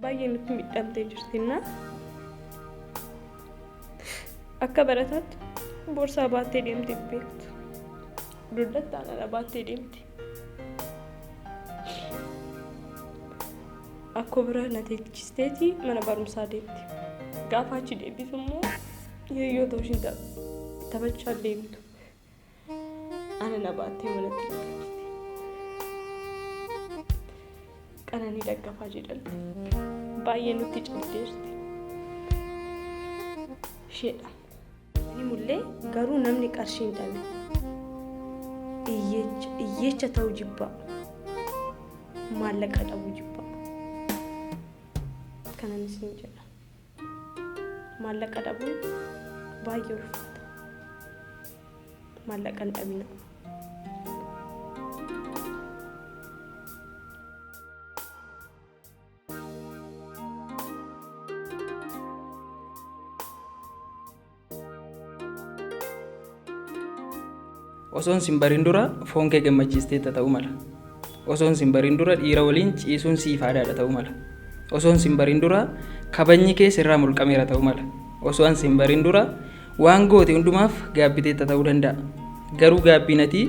Baay'ee nutti miidhamtee jirti. Akka barataatti boorsaa baattee deemtee hin beektu. Dugdatti aanana baattee deemti. Akkoo bira na teechisteeti mana barumsaa deemti. Gaafa achi deebitu immoo hiriyoota ishiin taphachaa deemtu. Ana na baattee manatti na galchite. Qananii Daggafaa jedhamti. Baay'ee nutti cabdeerti. Isheedha. Ani mullee garuu namni qarshii hin dhabe. Hiyyeecha ta'uu jibbaa. Maallaqa dhabuu jibbaa. Kanan isin jedha. Maallaqa dhabuun baay'ee ulfaata. Maallaqa hin dhabinaa. Osoon sin barin dura foon kee gammachiisteetta ta'uu mala. Osoon sin barin dura dhiira waliin ciisuun siif aadaadha ta'uu mala. Osoon sin barin dura kabajni kee sirraa mulqameera ta'uu mala. Osoo an sin barin dura waan goote hundumaaf gaabbiteetta ta'uu danda'a. Garuu gaabbiin ati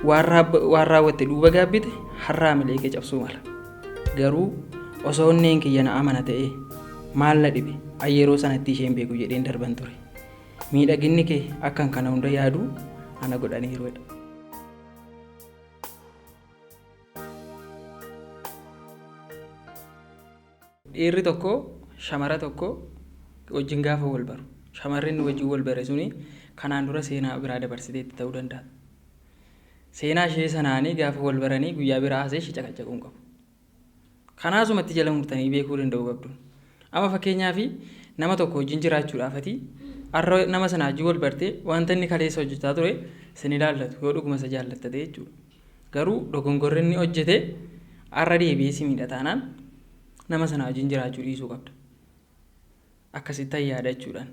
waan raawwatte duuba gaabbite har'a hamilee kee cabsuu mala. Garuu osoo onneen kiyya na amana ta'ee maal na dhibe an yeroo sanatti isheen beeku jedheen darban ture. Miidhaginni kee akkan kana hunda yaadu ana godhaniiru jedha. Dhiirri tokko shamara tokko wajjin gaafa wal baru shamarri inni wajjin wal bare suni kanaan dura seenaa biraa dabarsiteetti ta'uu danda'a. Seenaa ishee sanaanii gaafa wal baranii guyyaa biraa haasee ishee caqacaquu hin qabu. Kanaasumatti jala murtanii beekuu danda'uu qabdu. Amma fakkeenyaaf nama tokko wajjin jiraachuudhaaf ati har'a nama sana wajjin wal bartee wanta inni kaleessa hojjechaa ture sin ilaallatu yoo dhuguma isa jaallatta ta'e jechuudha. Garuu dogongorri inni hojjete har'a deebi'ee si miidha taanaan nama sana wajjin jiraachuu dhiisuu qabda. Akkasittan yaada jechuudhaan.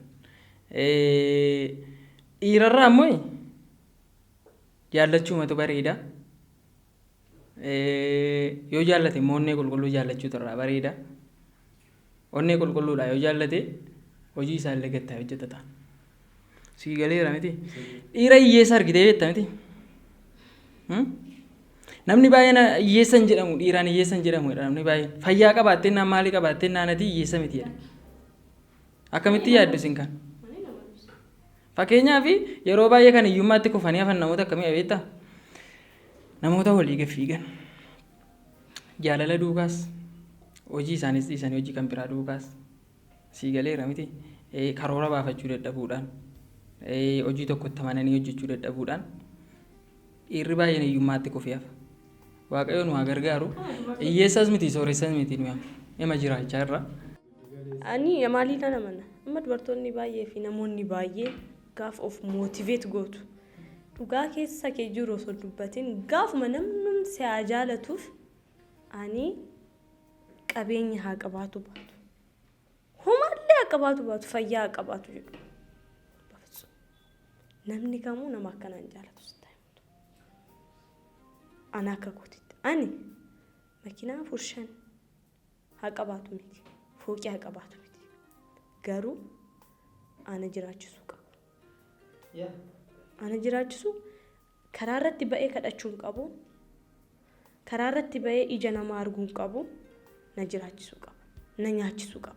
Dhiirarraa immoo jaallachuumatu bareeda. Yoo jaallate immoo onnee qulqulluu jaallachuutu irraa bareeda. Onnee qulqulluudhaa yoo jaallate hojii isaa illee gad taa'ee hojjeta ta'a. Sii galeera miti? Dhiira hiyyeessa argitee beekta miti? Namni baay'een hiyyeessa hin jedhamu dhiiraan hiyyeessa hin jedhamu jedha namni baay'een. Fayyaa qabaattee naan maalii qabaattee naan ati hiyyeessa miti jedha. Akkamitti yaaddu isin kan? Fakkeenyaaf yeroo baay'ee kan hiyyummaatti kufanii hafan namoota akkamii beektaa? Namoota walii gad fiigan. Jaalala duukaas hojii isaanis dhiisanii hojii kan biraa duukaas sii galeera miti karoora baafachuu dadhabuudhaan hojii tokkotti amananii hojjechuu dadhabuudhaan dhiirri baay'een hiyyummaatti kufee hafa. Waaqayyo nu haa gargaaru. Hiyyeessas miti sooressas miti nuyi amma. Ima jiraachaa irra. Ani maaliin amana? Amma dubartoonni baay'ee fi namoonni baay'ee gaafa of motivate gootu dhugaa keessa kee jiru osoo hin dubbatin gaafuma namnumti si haa jaalatuuf ani qabeenya haa qabaatu baatu homaallee haa qabaatu baatu fayyaa haa qabaatu jedhu. Bafitsum. Namni kamuu nama akkanaan jaalatu sitti haa himatu. Ana akka kootitti ani makiinaa 4 5 haa qabaatu miti fooqii haa qabaatu miti garuu ana jiraachisuu qaba. Ana jiraachisu karaa irratti ba'ee kadhachuu hin qabu. Karaa irratti ba'ee ija namaa arguu hin qabu. Na jiraachisuu qaba. Na nyaachisuu qaba.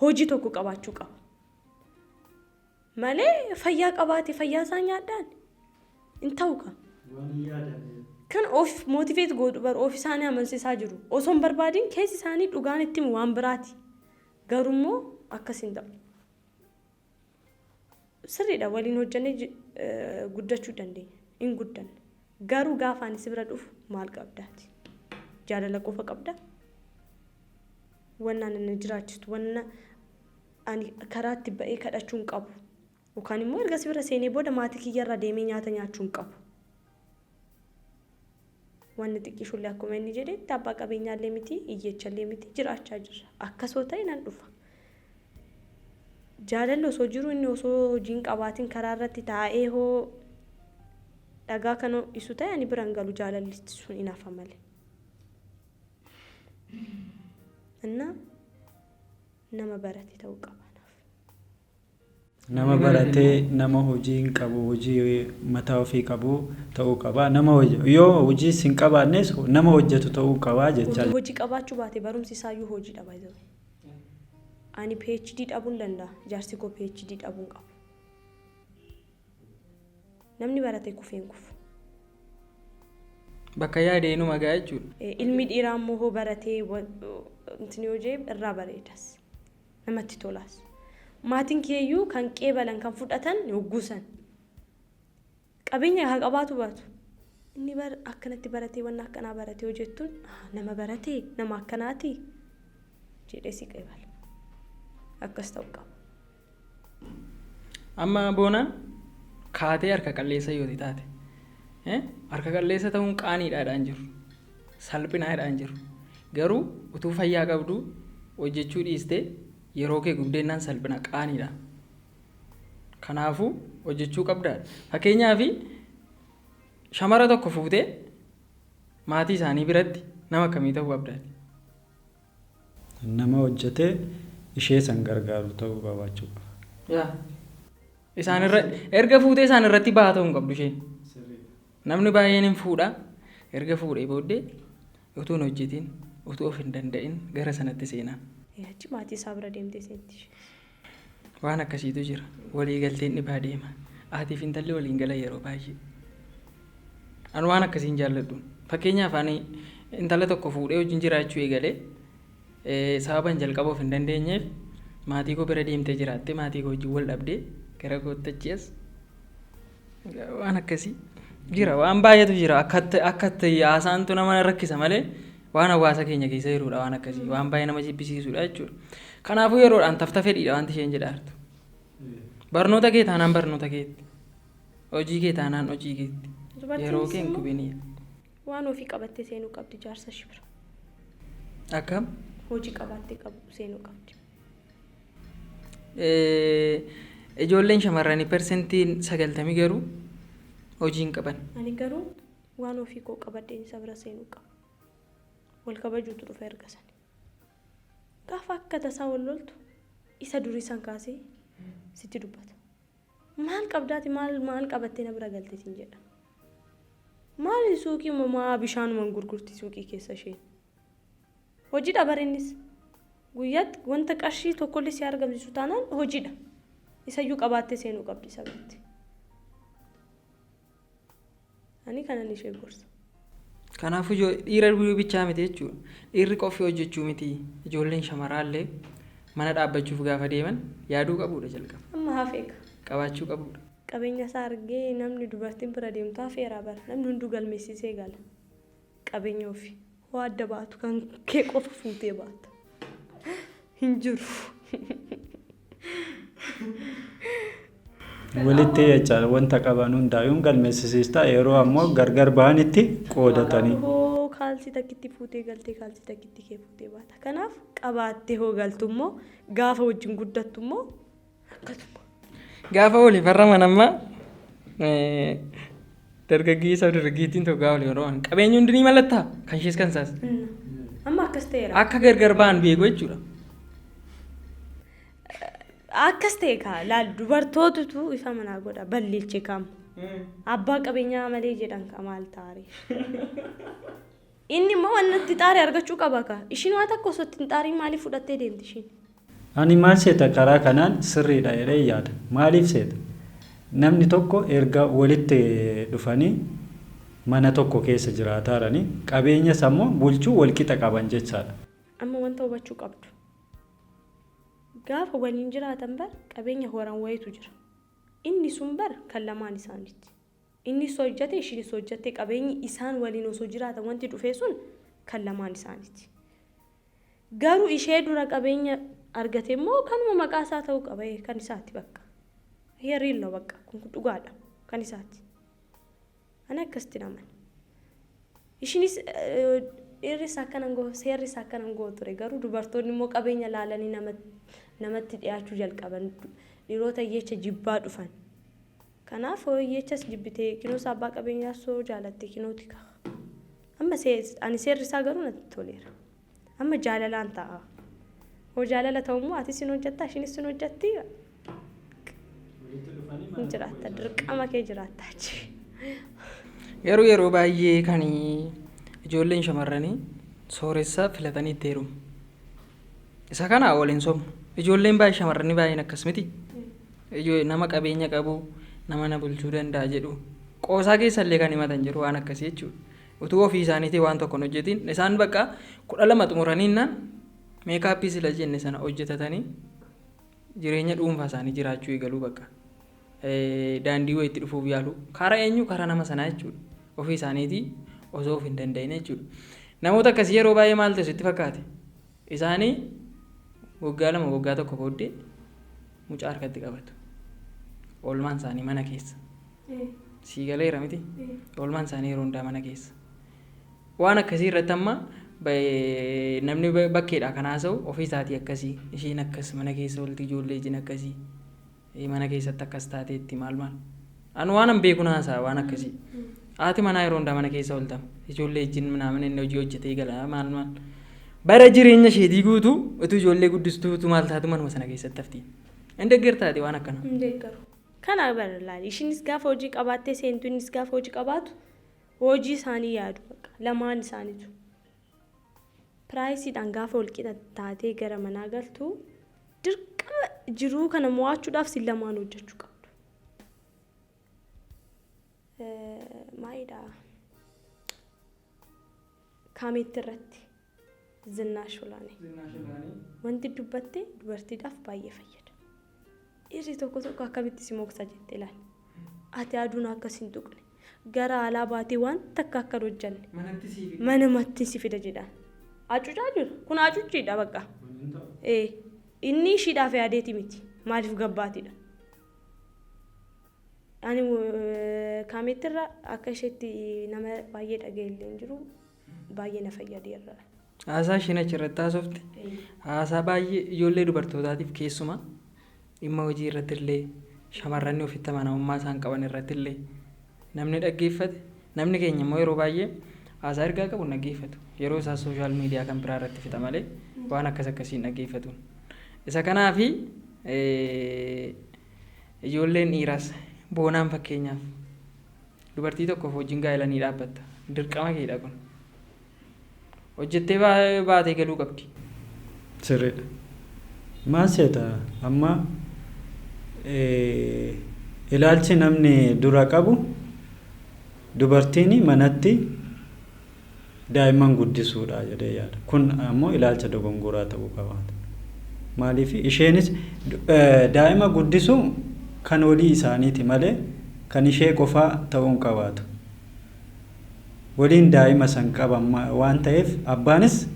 Hojii tokko qabaachuu qaba. Malee fayyaa qabaate fayyaa isaa nyaadhaan hin ta'u ka. Kan of motivate godhu bar of isaanii amansiisaa jiru. Osoo hin barbaadin keessi isaanii dhugaan itti himu waan biraati. Garuu akkas hin ta'u. Sirriidha waliin hojjannee guddachuu dandeenya. Hin guddanna. Garuu gaafa ani si bira dhufu maal qabdaati? Jaalala qofa qabdaa? Wanna ani na jiraachistu, wanna ani karaatti ba'ee kadhachuu hin qabu. Yookaan immoo erga si bira seenee booda maatii kiyyarraa deemee nyaata nyaachuu hin qabu. Wanni xiqqishullee akkuma inni jedhetti abbaa qabeenyaallee miti, hiyyeechallee miti jiraachaa jirra. Akkasoo ta'e nan dhufa. Jaalalli osoo jiru inni osoo hojii hin qabaatin karaa irratti taa'ee hoo dhagaa kan isu ta'e ani bira hin galu jaalalli sun hin hafa malee. Innaa Nama barate ta'uu qaba anaaf. Nama baratee, nama hojii hin qabu, hojii mataa ofii qabu ta'uu qaba. Nama yoo hojiis hin qabaannes nama hojjetu ta'uu qaba jechaa. Utuu hojii qabaachuu baate barumsi isaayyuu hojiidha, by the way. Ani PhD dhabuu hin danda'a. Jaarsi koo PhD dhabuu hin qabu. Namni barate kufee hin kufu. Bakka yaade inuma ga'a jechuudha. Ilmi dhiiraa immoo hoo baratee wanti yoo jee irraa bareedas. Namatti tolaas. Maatiin keeyyuu kan qeebalan, kan fudhatan hogguusan. Qabeenya haa qabaatu baatu. Inni bar akkanatti baratee, wanna akkanaa baratee yoo jettuun, "Ah, nama baratee, nama akkanaati," jedhee si qeebala. Akkas ta'uu qaba. Amma boonaan kaatee harka qalleessa yoo taate, harka qalleessa ta'uun qaaniidhaadhaan jiru. Salphinaadhaan jiru. Garuu utuu fayyaa qabdu hojjechuu dhiistee yeroo kee gubdeennaan salphina, qaaniidha. Kanaafuu hojjechuu qabdaadha. Fakkeenyaaf, shamara tokko fuutee maatii isaanii biratti nama akkamii ta'uu qabdaati? Nama hojjetee ishee san gargaaru ta'uu qabaachuu qaba. Yaa. Isaan irra erga fuutee isaan irratti ba'aa ta'uu hin qabdu isheen. Namni baay'een hin fuudha. Erga fuudhee booddee utuu hin hojjetin, utuu of hin danda'in gara sanatti seenaa. Achi maatii isaa bira deemtee seenti. Waan akkasiitu jira. Walii galteen dhibaa deema. Haatiif intalli waliin gala yeroo baay'ee. Ani waan akkasii hin jaalladhu. Fakkeenyaaf, ani intala tokko fuudhee wajjin jiraachuu eegalee, sababan jalqaba of hin dandeenyeef maatii koo bira deemtee jiraattee, maatii koo wajjin wal dhabdee gara kootti achi as waan akkasii jira. Waan baay'eetu jira. Akkatti haasaantu nama rakkisa malee waan hawaasa keenya keessa jirudha waan akkasii. Waan baay'ee nama jibbisiisudha jechuudha. Kanaafuu yeroodhaan tafta fedhiidha wanti isheen jedhaartu. Barnoota kee taanaan barnoota keetti. Hojii kee taanaan hojii keetti. Yeroo kee hin gubinii. Waan ofii qabattee seenuu qabdi jaarsa ishii bira. Akkam? Hojii qabaattee qabu seenuu qabdi. Ijoolleen shamarranii 90% garuu hojii hin qaban. Ani garuu waan ofii koo qabadheen isa bira seenuu qaba. Wal kabajuutu dhufa erga sani. Gaafa akka tasaa wal loltu isa durii san kaasee sitti dubbata. Maal qabdaati, maal maal qabattee na bira galte siin jedha. Maali, suuqii maa bishaanuma gurgurti suuqii keessa isheen. Hojiidha bara innis. Guyyaatti wanta qarshii tokkollee si argamsiisu taanaan hojiidha. Isayyuu qabaattee seenuu qabdi isa biratti. Ani kanan ishee gorsa. Kanaafuu dhiira bichaa miti jechuudha. Dhiirri qofti hojjechuu miti. Ijoolleen shamarraallee mana dhaabbachuuf gaafa deeman yaaduu qabudha jalqaba. Amma hafeeka. Qabaachuu qabudha. Qabeenya isaa argee namni dubartiin bira deemtu hafeera bara. Namni hunduu galmeessisee gala. Qabeenya ofii. Hoo adda baatu kan kee qofa fuutee baata. Hin jiru. Walitti jecha wanta qaban hundaayyuu galmeessisiista, yeroo ammoo gargar bahanitti qoodatanii. Hoo kaalsii takkitti fuutee galtee, kaalsii takkitti kee fuutee baata. Kanaaf qabaattee hoo galtu immoo, gaafa wajjin guddattu immoo akkasuma. Gaafa walii farraman, amma dargaggeessa dargaggeettiin tokko gaafa walii farraman qabeenyi hundi ni mallattaa, kan ishees kan isaas. Amma akkas ta'eera. Akka gargar ba'an beeku jechuudha. Akkas ta'e kaa laal, dubartootutu ifa manaa godha balleeche kam. Abbaa qabeenyaa malee jedhan ka maal taare. Inni immoo waan itti xaare argachuu qaba kaa. Ishiin waan takka osoo itti hin xaariin maaliif fudhattee deemti ishiin? Ani maal seeta, karaa kanaan sirriidha jedhee yaada. Maaliif seeta? Namni tokko erga walitti dhufanii mana tokko keessa jiraataaranii qabeenyas ammoo bulchuu walqixa qaban jechaadha. Amma wanta hubachuu qabdu. Gaafa waliin jiraatan bar qabeenya horan wayitu jira. Inni sun bar kan lamaan isaaniiti. Innis hojjate, ishiinis hojjatte, qabeenyi isaan waliin osoo jiraatan wanti dhufee sun kan lamaan isaaniiti. Garuu ishee dura qabeenya argate immoo kanuma maqaa isaa ta'uu qaba, kan isaati bakka. Heerriilloo bakka kun dhugaadha, kan isaati. Ani akkasitti amana. Ishiinis dhiirris akkana goo, seerris akkana goo ture, garuu dubartoonni immoo qabeenya laalanii namatti dhiyaachuu jalqaban, dhiirota hiyyeecha jibbaa dhufan. Kanaaf hiyyeechas jibbitee kinoos abbaa qabeenyaa soo jaalatte kinooti ka'a. Amma ani seerri isaa garuu natti toleera. Amma jaalalaan ta'a. Hoo jaalala ta'u immoo atis hin hojjetta, ishiinis hin hojjetti. Hin jiraatta, dirqama kee jiraatta achi. Garuu yeroo baay'ee kan ijoolleen shamarranii sooressa filatanii itti heerumu. Isa kana waliin sobnu. Ijoolleen baay'ee shamarranii baay'een akkas miti. Nama qabeenya qabu, nama na bulchuu danda'a jedhu. Qoosaa keessallee kan himatan jiru waan akkasii jechuudha. Utuu ofii isaaniitii waan tokko hin hojjetin isaan bakka 12 xumuraniinnaan makeup sila jenne sana hojjetatanii jireenya dhuunfaa isaanii jiraachuu eegaluu bakka. Daandii wayiitti dhufuuf yaalu. Karaa eenyu? Karaa nama sanaa jechuudha. Ofii isaaniitii osoo of hin danda'in jechuudha. Namoota akkasii yeroo baay'ee maal ta'u sitti fakkaate? Isaanii waggaa 2, waggaa 1 booddee mucaa harkatti qabatu. Oolmaan isaanii mana keessa. Sii galeera miti? Oolmaan isaanii yeroo hundaa mana keessa. Waan akkasii irratti amma namni bakkeedha kan haasa'u, ofii isaatii akkasii, isheen akkas mana keessa oolti, ijoollee ijin akkasii, mana keessatti akkas taateetti, maal maal. Ani waan an beeku haasa'a waan akkasii. Haati manaa yeroo hundaa mana keessa ooltama. Ijoollee ijin minaamin inni hojii hojjetee gala, maal maal. Bara jireenya isheetii guutuu utuu ijoollee guddistuutu maal taatu manuma sana keessatti hafti. Hin deeggartaati waan akkana? Hin deeggaru. Kana bara laali. Ishiinis gaafa hojii qabaattee seentu, innis gaafa hojii qabaatu, hojii isaanii yaadu bakka lamaan isaaniitu. Priceiidhaan gaafa wal qixa taatee gara manaa galtu, dirqama jiruu kana mo'achuudhaaf si lamaan hojjechuu qabdu. Maalidha? Kaameetti irratti Zinnaash Olaanee. Wanti dubbatte dubartiidhaaf baay'ee fayyada. Dhiirri tokko tokko akkamitti si mooksa jettee ilaali. Ati aduun akkas hin tuqne. Gara alaa baatee waan takka akka hin hojjanne. Manumatti si fida jedhaan. Hacuucaa jira. Kun hacuucciidha bakka. Inni ishiidhaaf yaadeeti miti. Maaliif gabbaatidha? Ani kaameettirra akka isheetti nama baay'ee dhaga'e illee hin jiru. Baay'ee na fayyadeera. Haasaa isheen achirratti haasofte haasaa baay'ee ijoollee dubartootaatiif, keessumaa dhimma hojii irratti illee, shamarranni ofitti amanamummaa isaan qaban irratti illee namni dhaggeeffate, namni keenya immoo yeroo baay'ee haasaa ergaa qabu hin dhaggeeffatu. Yeroo isaa social media kan biraa irratti fixa malee waan akkas akkasii hin dhaggeeffatu. Isa kanaafi ijoolleen dhiiraas boonaan, fakkeenyaaf, dubartii tokkoof wajjin gaa'elanii dhaabbatta. Dirqama keedha kun. Hojjettee baatee galuu qabdi. Sirriidha. Maal seeta, amma ilaalchi namni dura qabu dubartiin manatti daa'imman guddisuudha jedhee yaada. Kun ammoo ilaalcha dogongoraa ta'uu qabaata. Maaliif, isheenis daa'ima guddisuu kan walii isaaniiti malee kan ishee qofaa ta'uu hin qabaatu. Waliin daa'ima san qaban waan ta'eef abbaanis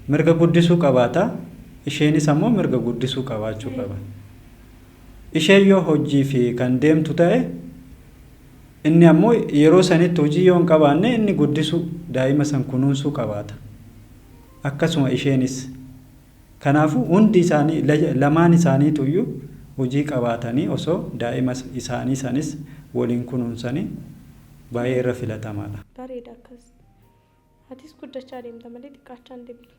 mirga guddisuu qabaata. Isheenis ammoo mirga guddisuu qabaachuu qaba. Isheen yoo hojii fi kan deemtu ta'e, inni ammoo yeroo sanitti hojii yoo hin qabaanne, inni guddisuu, daa'ima san kunuunsuu qabaata. Akkasuma isheenis. Kanaafuu hundi isaanii, lamaan isaaniituyyuu hojii qabaatanii osoo daa'ima isaanii sanis waliin kunuunsanii baay'ee irra filatamaadha. Bareeda akkas. Atis guddachaa deemta malee xiqqaachaa hin deemtu.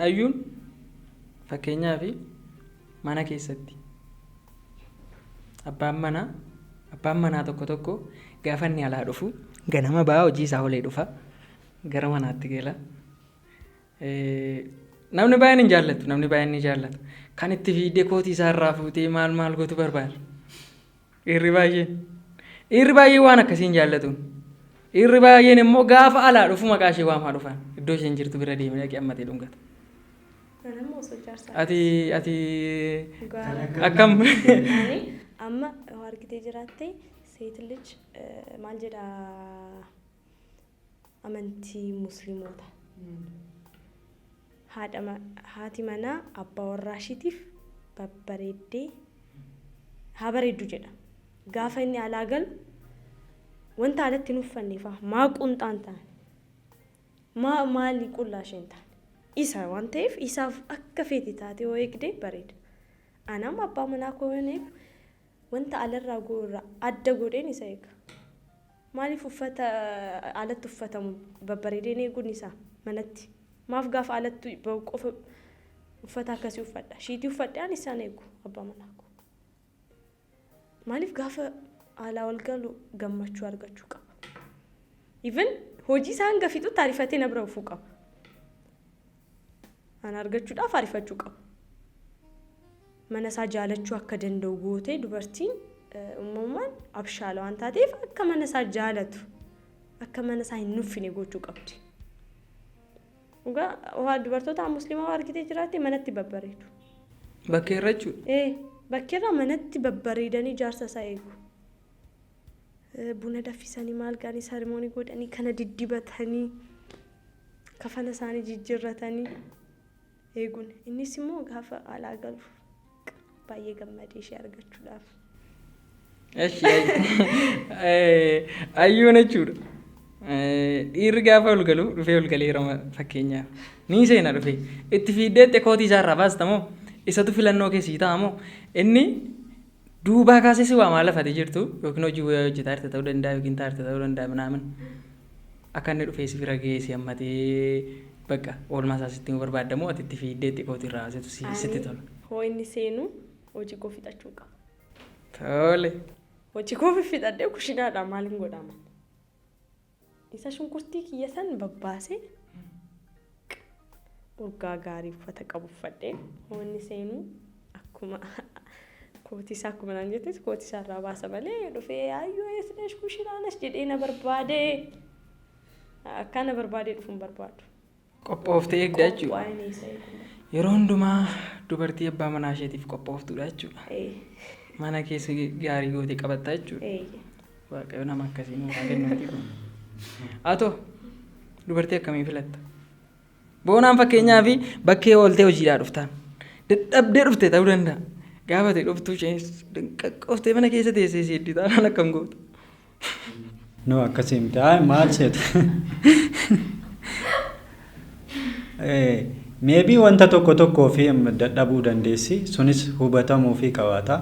Ayyuun fakkeenyaaf mana keessatti abbaan manaa tokko tokko gaafa inni alaa dhufu, ganama ba'aa hojii isaa olee dhufa, gara manaatti gala. Namni baay'een hin jaallatu, namni baay'een ni jaallata. Kan itti fiidee kootii isaa irraa fuutee maal maal gootu barbaada. Dhiirri baay'een waan akkasii hin jaallatu. Dhiirri baay'een immoo gaafa alaa dhufu maqaa ishee waamaa dhufan, iddoo isheen jirtu bira deemee dhaqee hammatee dhungata. Anammoo osoo jaarsaa. Ati akkam? Ani amma yoo argitee jiraatte, ሴት ልጅ maal jedha amantii musliimoota, haadha haati manaa abbaa warraa ishiitiif babbareeddee haa bareeddu jedha. Gaafa inni alaa galu wanta alatti hin uffanne fa'a maa quunxaan ta'an, maa maali qullaa isheen taane, isa waan ta'eef isaaf akka feete taate yoo eegde bareeda. Anam abbaa manaa koo yoon eegu, wanta alarraa goorraa adda godheen isa eega. Maaliif, uffata alatti uffatamu babbareedeen eeguun isaa manatti. Maaf gaafa alatti bahu qofa uffata akkasii uffadha? Shiitii uffadhee ani isaan eegu abbaa manaa koo. Maaliif gaafa alaa ol galu gammachuu argachuu qaba. Even hojii isaa hanga fixutti ariifatee na bira dhufuu qaba. Ana argachuudhaaf ariifachuu qaba. Mana isaa jaalachuu akka danda'u gootee dubartiin uumamumaan abshaala waan taateef akka mana isaa jaalatu, akka mana isaa hin nuffine gochuu qabdi. Dhugaa waa dubartoota musliimaa waa argitee jiraatte manatti babbareedu. Bakkee irra jechuudha. Ee, bakkeerraa manatti babbareedanii jaarsa isaa eegu. Buna danfisanii, maal gaarii ceremony godhanii, kana diddibatanii, kafana isaanii jijjiirratanii eeguun. Innis immoo gaafa alaa galu baay'ee gammadee ishee argachuudhaaf. Eshi, ayyuun jechuudha. Dhiirri gaafa ol galu dhufee ol galeera fakkeenyaaf. Ni seena dhufee. Itti fiiddeetti kootii isaarraa baasta moo, isatu filannoo keessii ta'a moo, inni duubaa kaasee si waamaa lafate jirtu yookiin hojii wayii hojjetaa jirta ta'uu danda'a yookiin taa'aa jirta ta'uu danda'a minaamin. Akka inni dhufee si bira ga'ee si hammatee bakka oolmaa isaa sitti himuu barbaadda moo, ati itti fiiddeetti kootii irraa baasitu sitti tola? Hoo inni seenu hojii koo fixachuu qaba. Tole. Hojii koo fixadhee kushinaadhaa maaliin godhama? Isa shunkurtii kiyya san babbaasee, urgaa gaarii uffata qabu uffadhee, hoo inni seenu akkuma kootii isaa, akkuma naan jettetti kootii isaa irraa baasa malee, dhufee "Ayyoo, eesnesh kushinaanas" jedhee na barbaadee, akka na barbaadee dhufu hin barbaadu. Qophooftee eegda jechuudha. Qophaa'een isa eegu. Yeroo hundumaa dubartii abbaa manaa isheetiif qophooftuudha jechuudha. Ee. Mana keessa gaarii gootee qabatta jechuudha. Ee. Waaqayyo nama akkasii nuuf haa kennuuti kun. Atoo dubartii akkamii filatta? Boonaan fakkeenyaaf bakkee ooltee hojiidhaa dhuftaan. Dadhabdee dhufte ta'uu danda'a. Gaafa ta'e dhuftuu isheenis danqaqqooftee mana keessa teessee si hedduu taanaan akkam gootu? No, akkasii miti. Haa, maal seeta? Maybe wanta tokko tokkoo fi dadhabuu dandeessi. Sunis hubatamuu fi qabaata.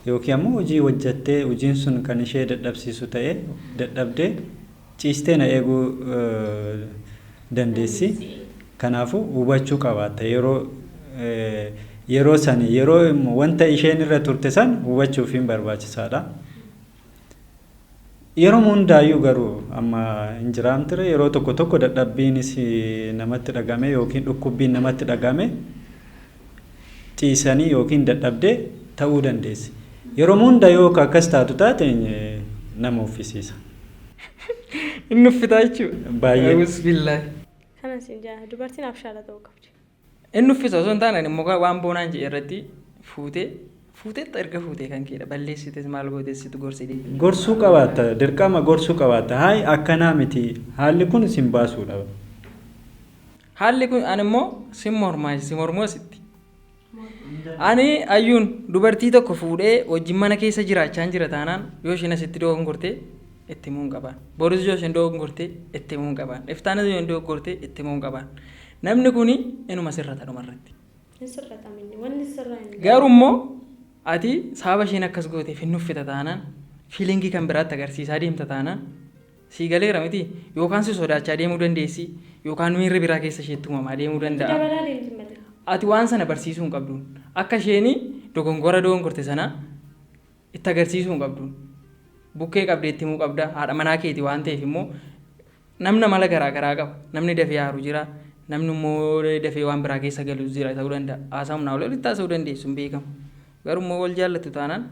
Yookiin ammoo hojii hojjattee hojiin sun kan ishee dadhabsiisu ta'ee dadhabdee ciistee na eeguu dandeessi. Kanaafuu hubachuu qabaatta, yeroo sani, yeroo wanta isheen irra turte san hubachuufiin barbaachisaadha. Yeroo hundaayyuu garuu amma hin jiraamtire, yeroo tokko tokko dadhabbiinis namatti dhagame yookiin dhukkubbiin namatti dhagame ciisanii yookiin dadhabdee ta'uu dandeessi. Yeroo hunda yoo akkas taatu taate nama uffisiisa. Inni uffitaa jechuudha. Baay'ee. Bismillah. Kana siin jaa, dubartiin abshaala ta'uu qabdi. Inni uffisa osoo hin taane, ani immoo waan boonaan jedhe irratti fuutee fuuteetta, erga fuutee kan keedha, balleessites maal gootes situ gorsee deebi. Gorsuu qabaatta, dirqama gorsuu qabaatta. Hayi, akkanaa miti, haalli kun sin baasuudha. Haalli kun ani immoo sin mormaa, si mormuu asitti. Ani ayyuun dubartii tokko fuudhee wajjin mana keessa jiraachaa jira taanaan, yoo isheen asitti dogongortee itti himuu hin qabaan. Boris yoo isheen dogongortee itti himuu hin qabaan. Iftaanis yoo isheen dogongortee itti himuu hin qabaan. Namni kuni inuma sirrata dhumarratti. Hin sirrataminni wanni sirraa hin Garuu immoo ati sababa isheen akkas gooteef hin nuffita taanaan, feeling kan biraatti agarsiisaa deemta taanaan, sii galeera miti, yookaan si sodaachaa deemuu dandeessi yookaan miirri biraa keessa isheetti uumamaa deemuu danda'a. Dabalaa deemti malee. Ati waan sana barsiisuu hin qabduun. Akka isheen dogongora dogongorte sana itti agarsiisuu hin qabduun. Bukkee qabdee itti himuu qabda. Haadha manaa keeti waan ta'eef immoo namni amala garaa garaa qaba. Namni dafee aaru jira. Namni immoo dafee waan biraa keessa galu jira ta'uu danda'a. Haasaa humnaa walitti haasa'uu dandeessu, hin beekamu. Garuu immoo wal jaallattu taanaan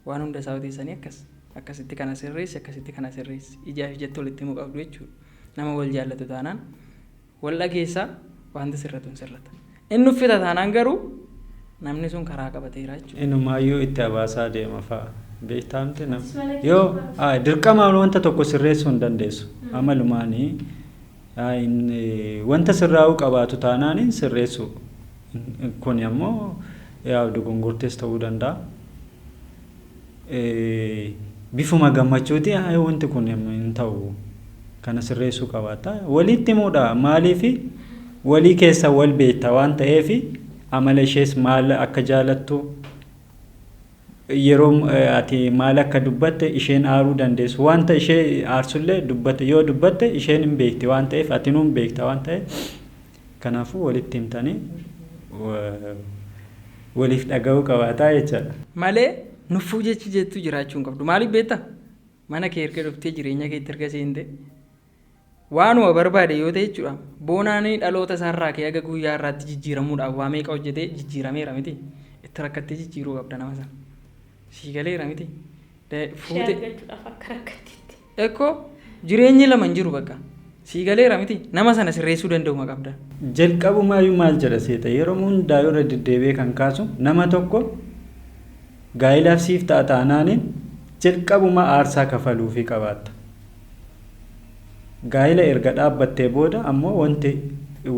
waan hunda isaa odeessanii akkas akkasitti kana sirreessi, akkasitti kana sirreessi, ijaa fi ijatti walitti himuu qabdu jechuudha. Nama wal jaallatu taanaan wal dhageessaa, wanta sirratu hin sirrata. Inni uffita taanaan garuu namni sun karaa qabateera jechuudha. Inumaayyuu itti abaasaa deema fa'a. Beektaamti nam. Yoo dirqamaan wanta tokko sirreessuu hin dandeessu. Amalumaanii wanta sirraa'uu qabaatu taanaan sirreessu. Kun ammoo yaa dogongortees ta'uu danda'a. Bifuma gammachuuti wanti kun hin ta'u, kana sirreessuu qabaata. Walitti himuudha, maaliifi walii keessa wal beekta waan ta'eef, amala ishees, maal akka jaalattu, yeroo ati maal akka dubbatte isheen aaruu dandeessu, wanta ishee aarsullee dubbatte yoo dubbatte isheen hin beekti waan ta'eef, ati nuun beekta waan ta'eef. Kanaafuu walitti himtanii waliif dhaga'uu qabaataa jechaadha. Malee nuffuu jechi jettu jiraachuu hin qabdu. Maaliif beektaa? Mana kee erga dhuftee jireenya keetti erga seente waanuma barbaade yoo ta'e jechuudha. Boonaan dhaloota isaarraa ka'ee haga guyyaa irraatti jijjiiramuudhaaf waa meeqa hojjetee jijjiirameera miti. Itti rakkattee jijjiiruu qabda nama sana. Sii galeera miti. Ishee Fuute argachuudhaaf akka rakkatteetti. Ekkoo jireenyi lama hin jiru bakka. Sii galeera miti. Nama sana sirreessuu danda'uma qabda. Jalqabumaayyuu maal jedha seeta yeroo hundaa yeroo deddeebi'ee kan kaasu nama tokko gaa'ilaaf siif ta'a taanaaniin jalqabuma aarsaa kafaluufii qabaatta. Gaa'ila erga dhaabbattee booda ammoo wanti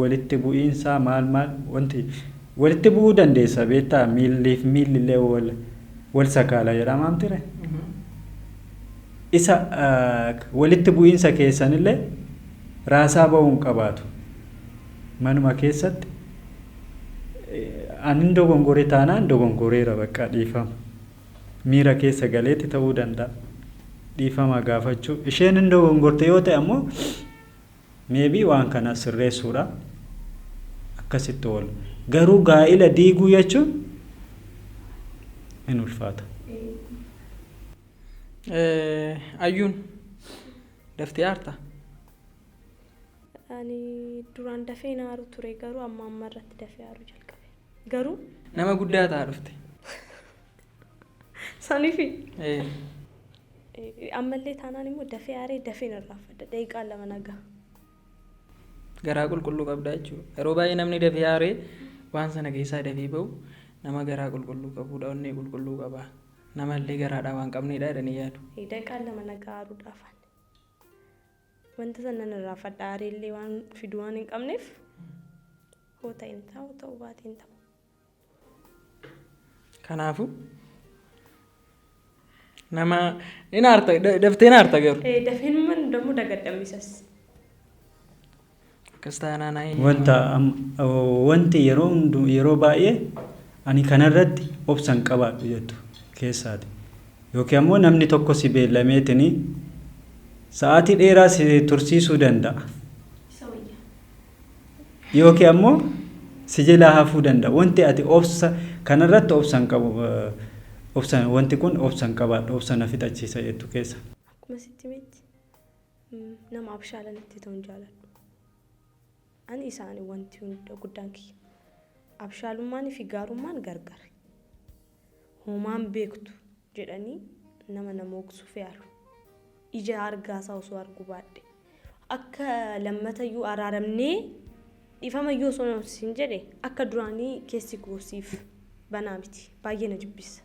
walitti bu'iinsaa maal maal wanti walitti bu'uu dandeessa beektaa miilliif miillillee wal wal sakaala jedhama ture. Isa walitti bu'iinsa keessanillee raasaa ba'uu hin qabaatu. Manuma keessatti anin dogongore taanaan dogongoreera bakka dhiifama. Miira keessa galeetti ta'uu danda'a. Dhiifama gaafachuu. Isheen hin dogongorte yoo ta'e ammoo maybe waan kana sirreessuudha. Akkasitti oola. Garuu gaa'ila diiguu jechuun hin ulfaata. Ayyuun daftee aartaa? Ani duraan dafee na aaru ture garuu amma amma irratti dafee aaruu jalqabe. Garuu Nama guddaa ta'aa dhufte. Saniifi ammallee taanaan immoo dafee aaree dafee narraanfadha. Daqiiqaa lama nagaa. Garaa qulqulluu qabda jechuudha. Yeroo baay'ee namni dafee aaree waan sana keessaa dafee bahu nama garaa qulqulluu qabudha, onnee qulqulluu qaba. Namallee garaadhaa waan qabnedha jedhanii yaadu. Daqiiqaa lama nagaa aaruudhaaf. Wanta sana nan irraanfadha aareellee waan fidu waan hin qabneef hoo ta'e hin ta'u ta'uu baate hin ta'u. Kanaafuu nama hin aarta daftee hin aarta garuu. Dafeen man dammoo dagadhamisas. Akkas taanaan ayi. Wanta wanti yeroo hundu yeroo baay'ee ani kanarratti obsa hin qabaadhu jettu keessaati. Yookiin ammoo namni tokko si beellameetini sa'aatii dheeraa si tursiisuu danda'a. Isa wayya. Yookiin ammoo si jalaa hafuu danda'a. Wanti ati obsa kanarratti obsa hin qabu obsa wanti kun obsa hin qabaadhu obsa na fixachiisa jettu keessa. Akkuma sitti himetti nama abshaala natti ta'u hin jaaladhu. Ani isaani wanti hunda guddaan kiyya. Abshaalummaanii fi gaarummaan gargar. Homaan beektu jedhanii nama nama hoksuuf yaalu. Ija argaasaa osoo arguu baadhe. Akka lammatayyuu araaramnee dhiifamayyuu osoo siin jedhe akka duraanii keessi koo siif banaa miti. Baay'ee na jibbisa.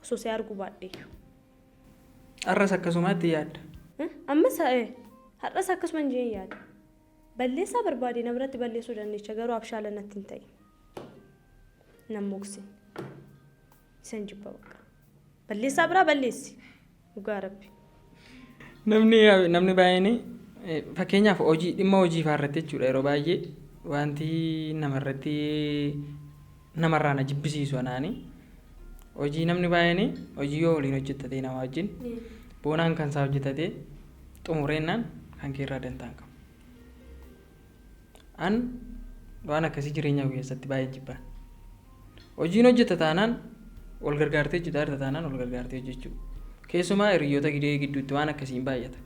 Osoo si arguu baadheyyuu. Har'as akkasumaatti yaadda. Ammas har'as akkasuma hin jeen yaada. Balleessaa barbaade na biratti balleessuu dandeecha garuu abshaala natti hin ta'in. Nan moksin. Isan jibba bakka. Balleessaa biraa balleessi. Dhugaa rabbi. Namni namni baay'een fakkeenyaaf hojii dhimma hojii fa'aa irratti jechuudha yeroo baay'ee wanti namarratti namarraa na jibbisiisu anaani hojii namni baay'een hojii yoo waliin hojjettate nama wajjin boonaan kan isaa hojjetate xumureennaan kan keerraa dantaa hin qabu. An waan akkasii jireenya koo keessatti baay'ee jibbaan. Hojiin hojjeta taanaan wal gargaartee hojjetaa jirta taanaan wal gargaartee hojjechuu. Keessumaa hiriyoota gidee gidduutti waan akkasii hin baay'ata.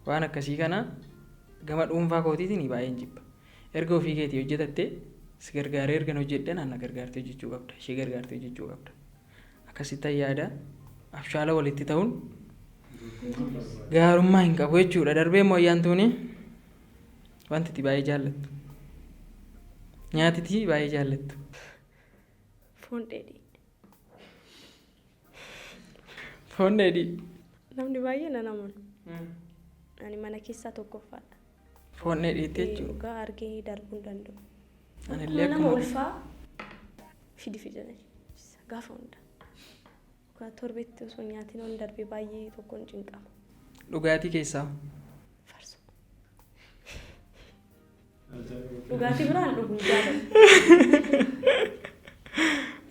Waan akkasii kana gama dhuunfaa kootiitiin baay'een jibba. Erga ofii keetii hojjetattee si gargaaree ergan hojjedhe naan na gargaartee hojjechuu qabda. Ishee gargaartee hojjechuu qabda. Akkasitti yaada abshaala walitti ta'uun gaarummaa hin qabu jechuudha. Darbee immoo ayyaantuuni wanti itti baay'ee jaallattu. Nyaatiti baay'ee jaallattu. Foon dheedhii. Foon dheedhii. Namni baay'ee nan amanu. Ani mana keessaa tokkoffaadha. Foon dheedhiitti jechuudha. Dhugaa argee darbuu hin danda'u. Anillee Akkuma nama akkuma ulfaa fidi fidana gaafa hunda. Dhugaa torbeetti osoo nyaatiin ol darbee baay'ee tokkoon cinqama. Dhugaatii keessaa. Farsoo. Dhugaatii biraan dhuguu hin jaalladhu.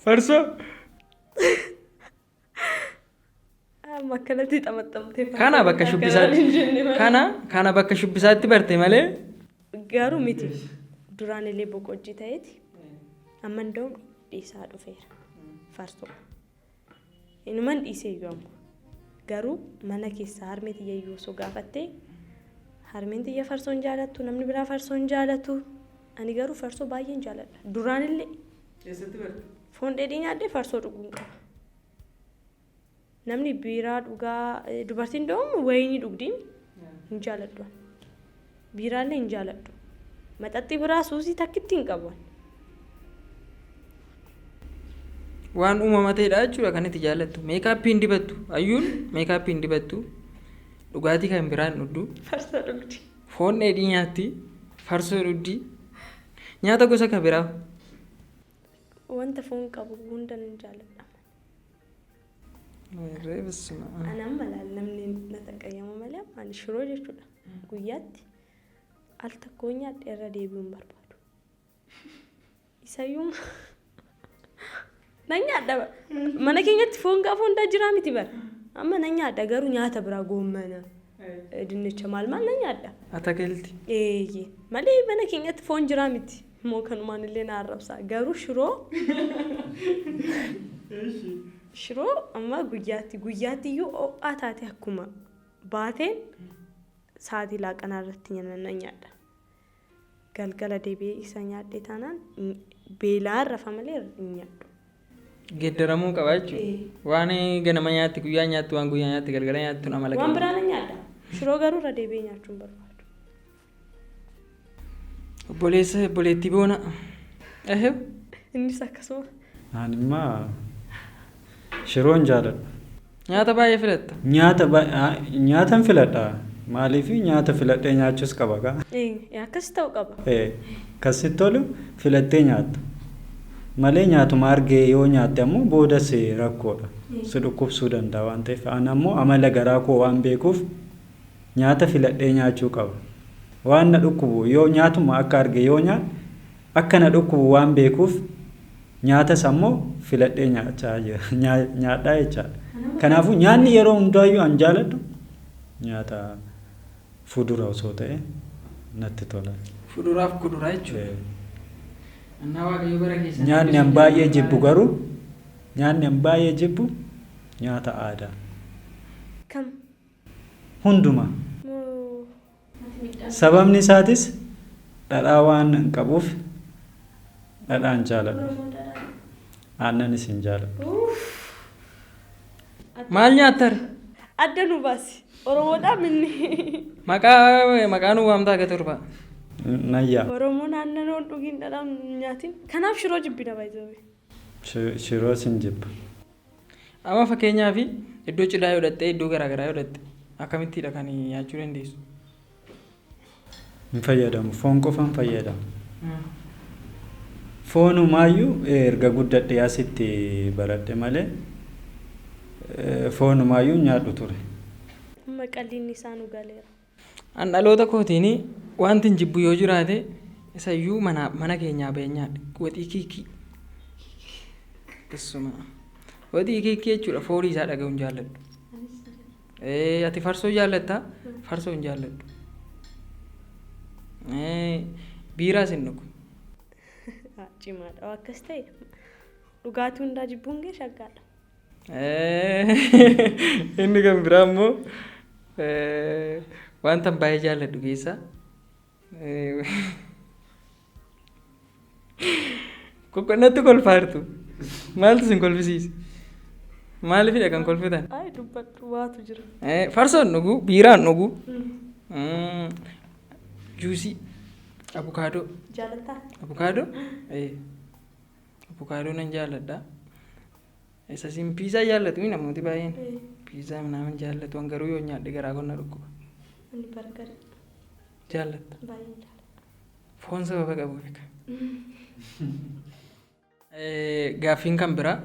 Farsoo. Amma akkanatti xamaxamtee Kana bakka shubbisaatti. Kana bakka shubbisaatti barte malee. Garuu miti. Duraan illee boqojjii ta'eeti. Amma nda'uun dhiisaa dhufeera. Farsoo. Inuman dhiisee iyyuu amma. Garuu mana keessaa harmee tiyya iyyuu osoo gaafattee, harmeen tiyya farsoo hin jaalattu, namni biraa farsoo hin jaalatu. Ani garuu farsoo baay'een jaaladha. Duraan illee Eessatti barte? Foon dheedhii nyaadhee farsoo dhuguun qaba. Namni biiraa dhugaa, dubartiin da'uun wayinii dhugdiin hin jaaladhu ani. Biiraallee hin jaaladhu. Maxaxxii biraa suusii takkitti hin qabu ani. Waan uumama ta'edha jechuudha kan itti jaallattu. Makeup hin dibattu. Ayyuun makeup hin dibattu. Dhugaatii kan biraa hin dhugdu. Farsoo dhugdi. Foon dheedhii nyaatti. Farsoo dhugdi. Nyaata gosa kan biraa. Wanta foon qabu hunda nan jaaladha. Ani amma laal, namni na taqayyamu malee, amma ani shiroo jechuudha. Guyyaatti al tokko nyaadhe irra deebi'uu hin barbaadu. Isayyuu nan nyaadha. Mana keenyatti foon gaafa hundaa jiraa miti bara. Amma nan nyaadha, garuu nyaata biraa goommana, dinnicha, maal maal nan nyaadha. Atakalti. Eeyyee, malee mana keenyatti foon jiraa miti. Immoo kanumaan illee na arrabsa. Garuu shiroo amma guyyaatti guyyaatti iyyuu ho'aa taate akkuma baateen sa'aatii laaqanaa irratti nan nyaadha. Galgala deebi'ee isa nyaadhe taanaan beelaan rafa malee hin nyaadhu. Geeddaramuu qaba jechuudha. Waan ganama nyaatti guyyaa nyaattu, waan guyyaa nyaatti galgala nyaattu amala Waan qaba. biraa nan nyaadha. Shiroo garuu irra deebi'ee nyaachuu hin barbaadu. Obboleessa, obboleettii boona. Ehee. Innis akkasuma. Ani immoo shiroon jaaladha. Nyaata baay'ee filatta. Nyaata nyaatan filadha. Maaliif, nyaata filadhee nyaachuus qaba kaa. Akkas ta'uu qaba. Kan sitti tolu filattee nyaatta. Malee nyaatuma argee yoo nyaatte ammoo boodas rakkoodha. Si dhukkubsuu danda'a waan ta'eef. Ani ammoo amala garaa koo waan beekuuf nyaata filadhee nyaachuu qaba. Waan na dhukkubu yoo nyaatuma akka arge yoo nyaadhe, akka na dhukkubu waan beekuuf, nyaatas ammoo filadhee nyaachaa jira. Nyaadhaa jechaadha. Kanaafuu nyaanni yeroo hundaayyuu an jaaladhu nyaata fudura osoo ta'e natti tola. Fuduraaf kuduraa jechuudha. Annaa Waaqayyo bara keessan. Nyaanni an baay'ee jibbu garuu, nyaanni an baay'ee jibbu nyaata aadaa. Kam? Hunduma. Moo Sababni isaatis dhadhaa waan hin qabuuf dhadhaan jaaladhu. Oromoo dhadhaa. Aannanis hin jaaladhu. Maal nyaattare? Adda nu baasi. Oromoodhaa minni. Maqaa nu waamtaa akka torba. Nayyaa. Oromoon aannan hoon dhugiin, dhadhaan nyaatiin. Kanaaf shiroo jibbina baay'ee. Shiroos hin jibba. Amma fakkeenyaaf iddoo cidhaa yoo dhattee, iddoo garaagaraa yoo dhatte, akkamittidha kan nyaachuu dandeessu? Hin fayyadamu. Foon qofa hin fayyadamu. Foonumaayyuu erga guddadhee asitti baradhe malee foonumaayyuu nyaadhu ture. Amma qalliinni isaa nu galeera. An dhaloota kootiin wanti hin jibbu yoo jiraate, isayyuu mana keenyaa bahee nyaadhe, waxii kiikii. Isuma. Waxii kiikii jechuudha, foolii isaa dhaga'uun hin jaalladhu. Ati farsoo jaallattaa? Farsoo hin jaalladhu. Biiraas hin dhugu. Cimaadha. Akkas ta'e dhugaatii hundaa jibbuun kee shaggaadha. Inni kan biraa immoo wanta baay'ee jaalladhu keessaa qoqqonnatti kolfaartu. Maaltu isin kolfisiise? Maaliifidha kan kolfitan? Ay, dubbadhu, waatu jira. Farsoon dhugu, biiraan dhugu, juusii, abukaadoo. Jaalattaa? Abukaadoo? Abukaadoo nan jaalladha. Isa isin piizaa jaallatu namooti baay'een. Piizaa minaamin jaallatu, an garuu yoo nyaadhe garaa koo na dhukkuba. Ani bargarii Jaallatta. baay'een jaalladha. Foon sababa qabu beeka. Gaaffiin kan biraa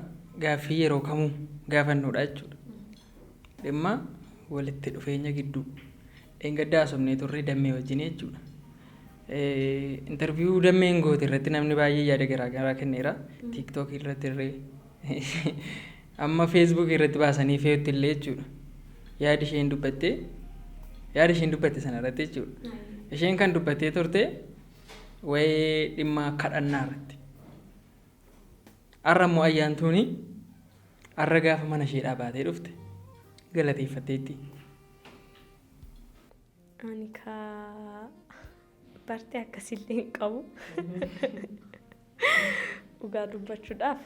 gaaffii yeroo kamuu gaafannuudha jechuudha. Dhimma walitti dhufeenya gidduu. Dheengaddaa haasofnee turre dammee wajjin jechuudha. Interview dammeen goote irratti namni baay'ee yaada garaa garaa kenneera. TikTok irratti illee, amma Facebook irratti baasanii fe'utti illee jechuudha. Yaada isheen dubbatte sana irratti jechuudha. Isheen kan dubbattee turte Waa'ee dhimma kadhannaa irratti. Har'a immoo ayyaantuuni har'a gaafa mana isheedhaa baatee dhufte galateeffatteetti. Ani kaa bartee akkasillee hin qabu. Dhugaa dubbachuudhaaf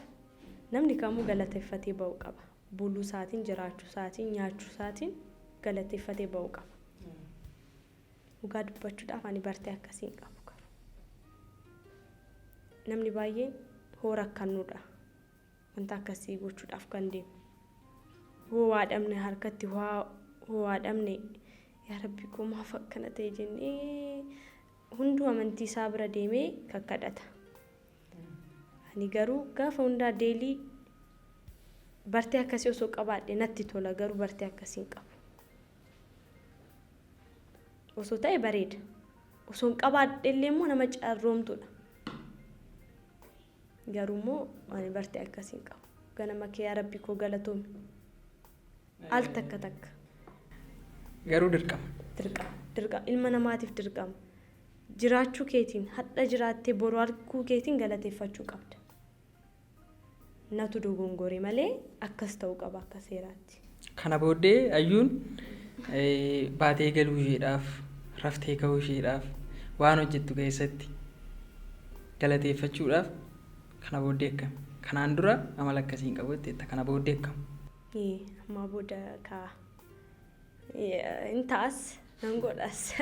namni kamuu galateeffatee ba'uu qaba. Buluu isaatiin, jiraachuu isaatiin, nyaachuu isaatiin galateeffatee ba'uu qaba. Dhugaa dubbachuudhaaf ani bartee akkasii hin qabu garuu. Namni baay'een hoo rakkannuudha. Wanta akkasii gochuudhaaf kan deemu. Hoo waa dhabne harkatti hoo waa dhabne, yaa Rabbi koo, maaf akkana ta'e jennee hunduu amantii isaa bira deemee kakkadhata. Ani garuu gaafa hundaa daily bartee akkasii osoo qabaadhe natti tola, garuu bartee akkasii hin qabu. Osoo ta'e bareeda. Osoo hin qabaadhe illee immoo nama carroomtuudha. Garuu immoo ani bartee akkasii hin qabu. Ganama kee yaa Rabbi koo galatoomi. Al takka takka. Garuu dirqama. Dirqama. Dirqama. Ilma namaatiif dirqama. Jiraachuu keetiin, hadha jiraattee boru arguu keetiin galateeffachuu qabda. Natu dogongore malee akkas ta'uu qaba akka seeraatti. Kana booddee ayyuun baatee galuu isheedhaaf, raftee ka'uu isheedhaaf, waan hojjettu keessatti galateeffachuudhaaf kana booddee akkam? Kanaan dura amala akkasii hin qabu jetteetta. Kana booddee akkam? Ammaa booda kaa hin ta'as, nan godhas.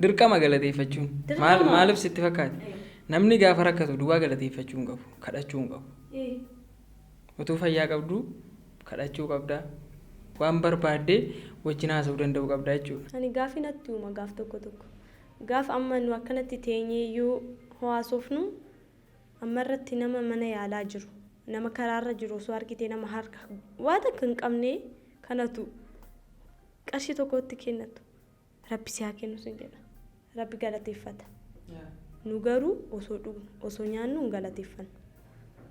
Dirqama galateeffachuun. Maal Dirqama. Maaliif sitti fakkaate? Namni gaafa rakkatu duwwaa galateeffachuu hin qabu. Kadhachuu hin qabu. Utuu fayyaa qabdu kadhachuu qabdaa. Waan barbaaddee wajjin haasa'uu danda'uu qabdaa jechuudha. Ani gaafi natti uuma gaaf tokko tokko. Gaaf amma nu akkanatti teenyeeyyuu haasofnu, amma irratti nama mana yaalaa jiru, nama karaarra jiru osoo argite, nama harka waa takka hin qabne kanatu qarshii tokkotti kennatu. Rabbi si haa kennu sin jedha. Rabbi galateeffata. Nu garuu osoo dhugnu, osoo nyaannu hin galateeffannu.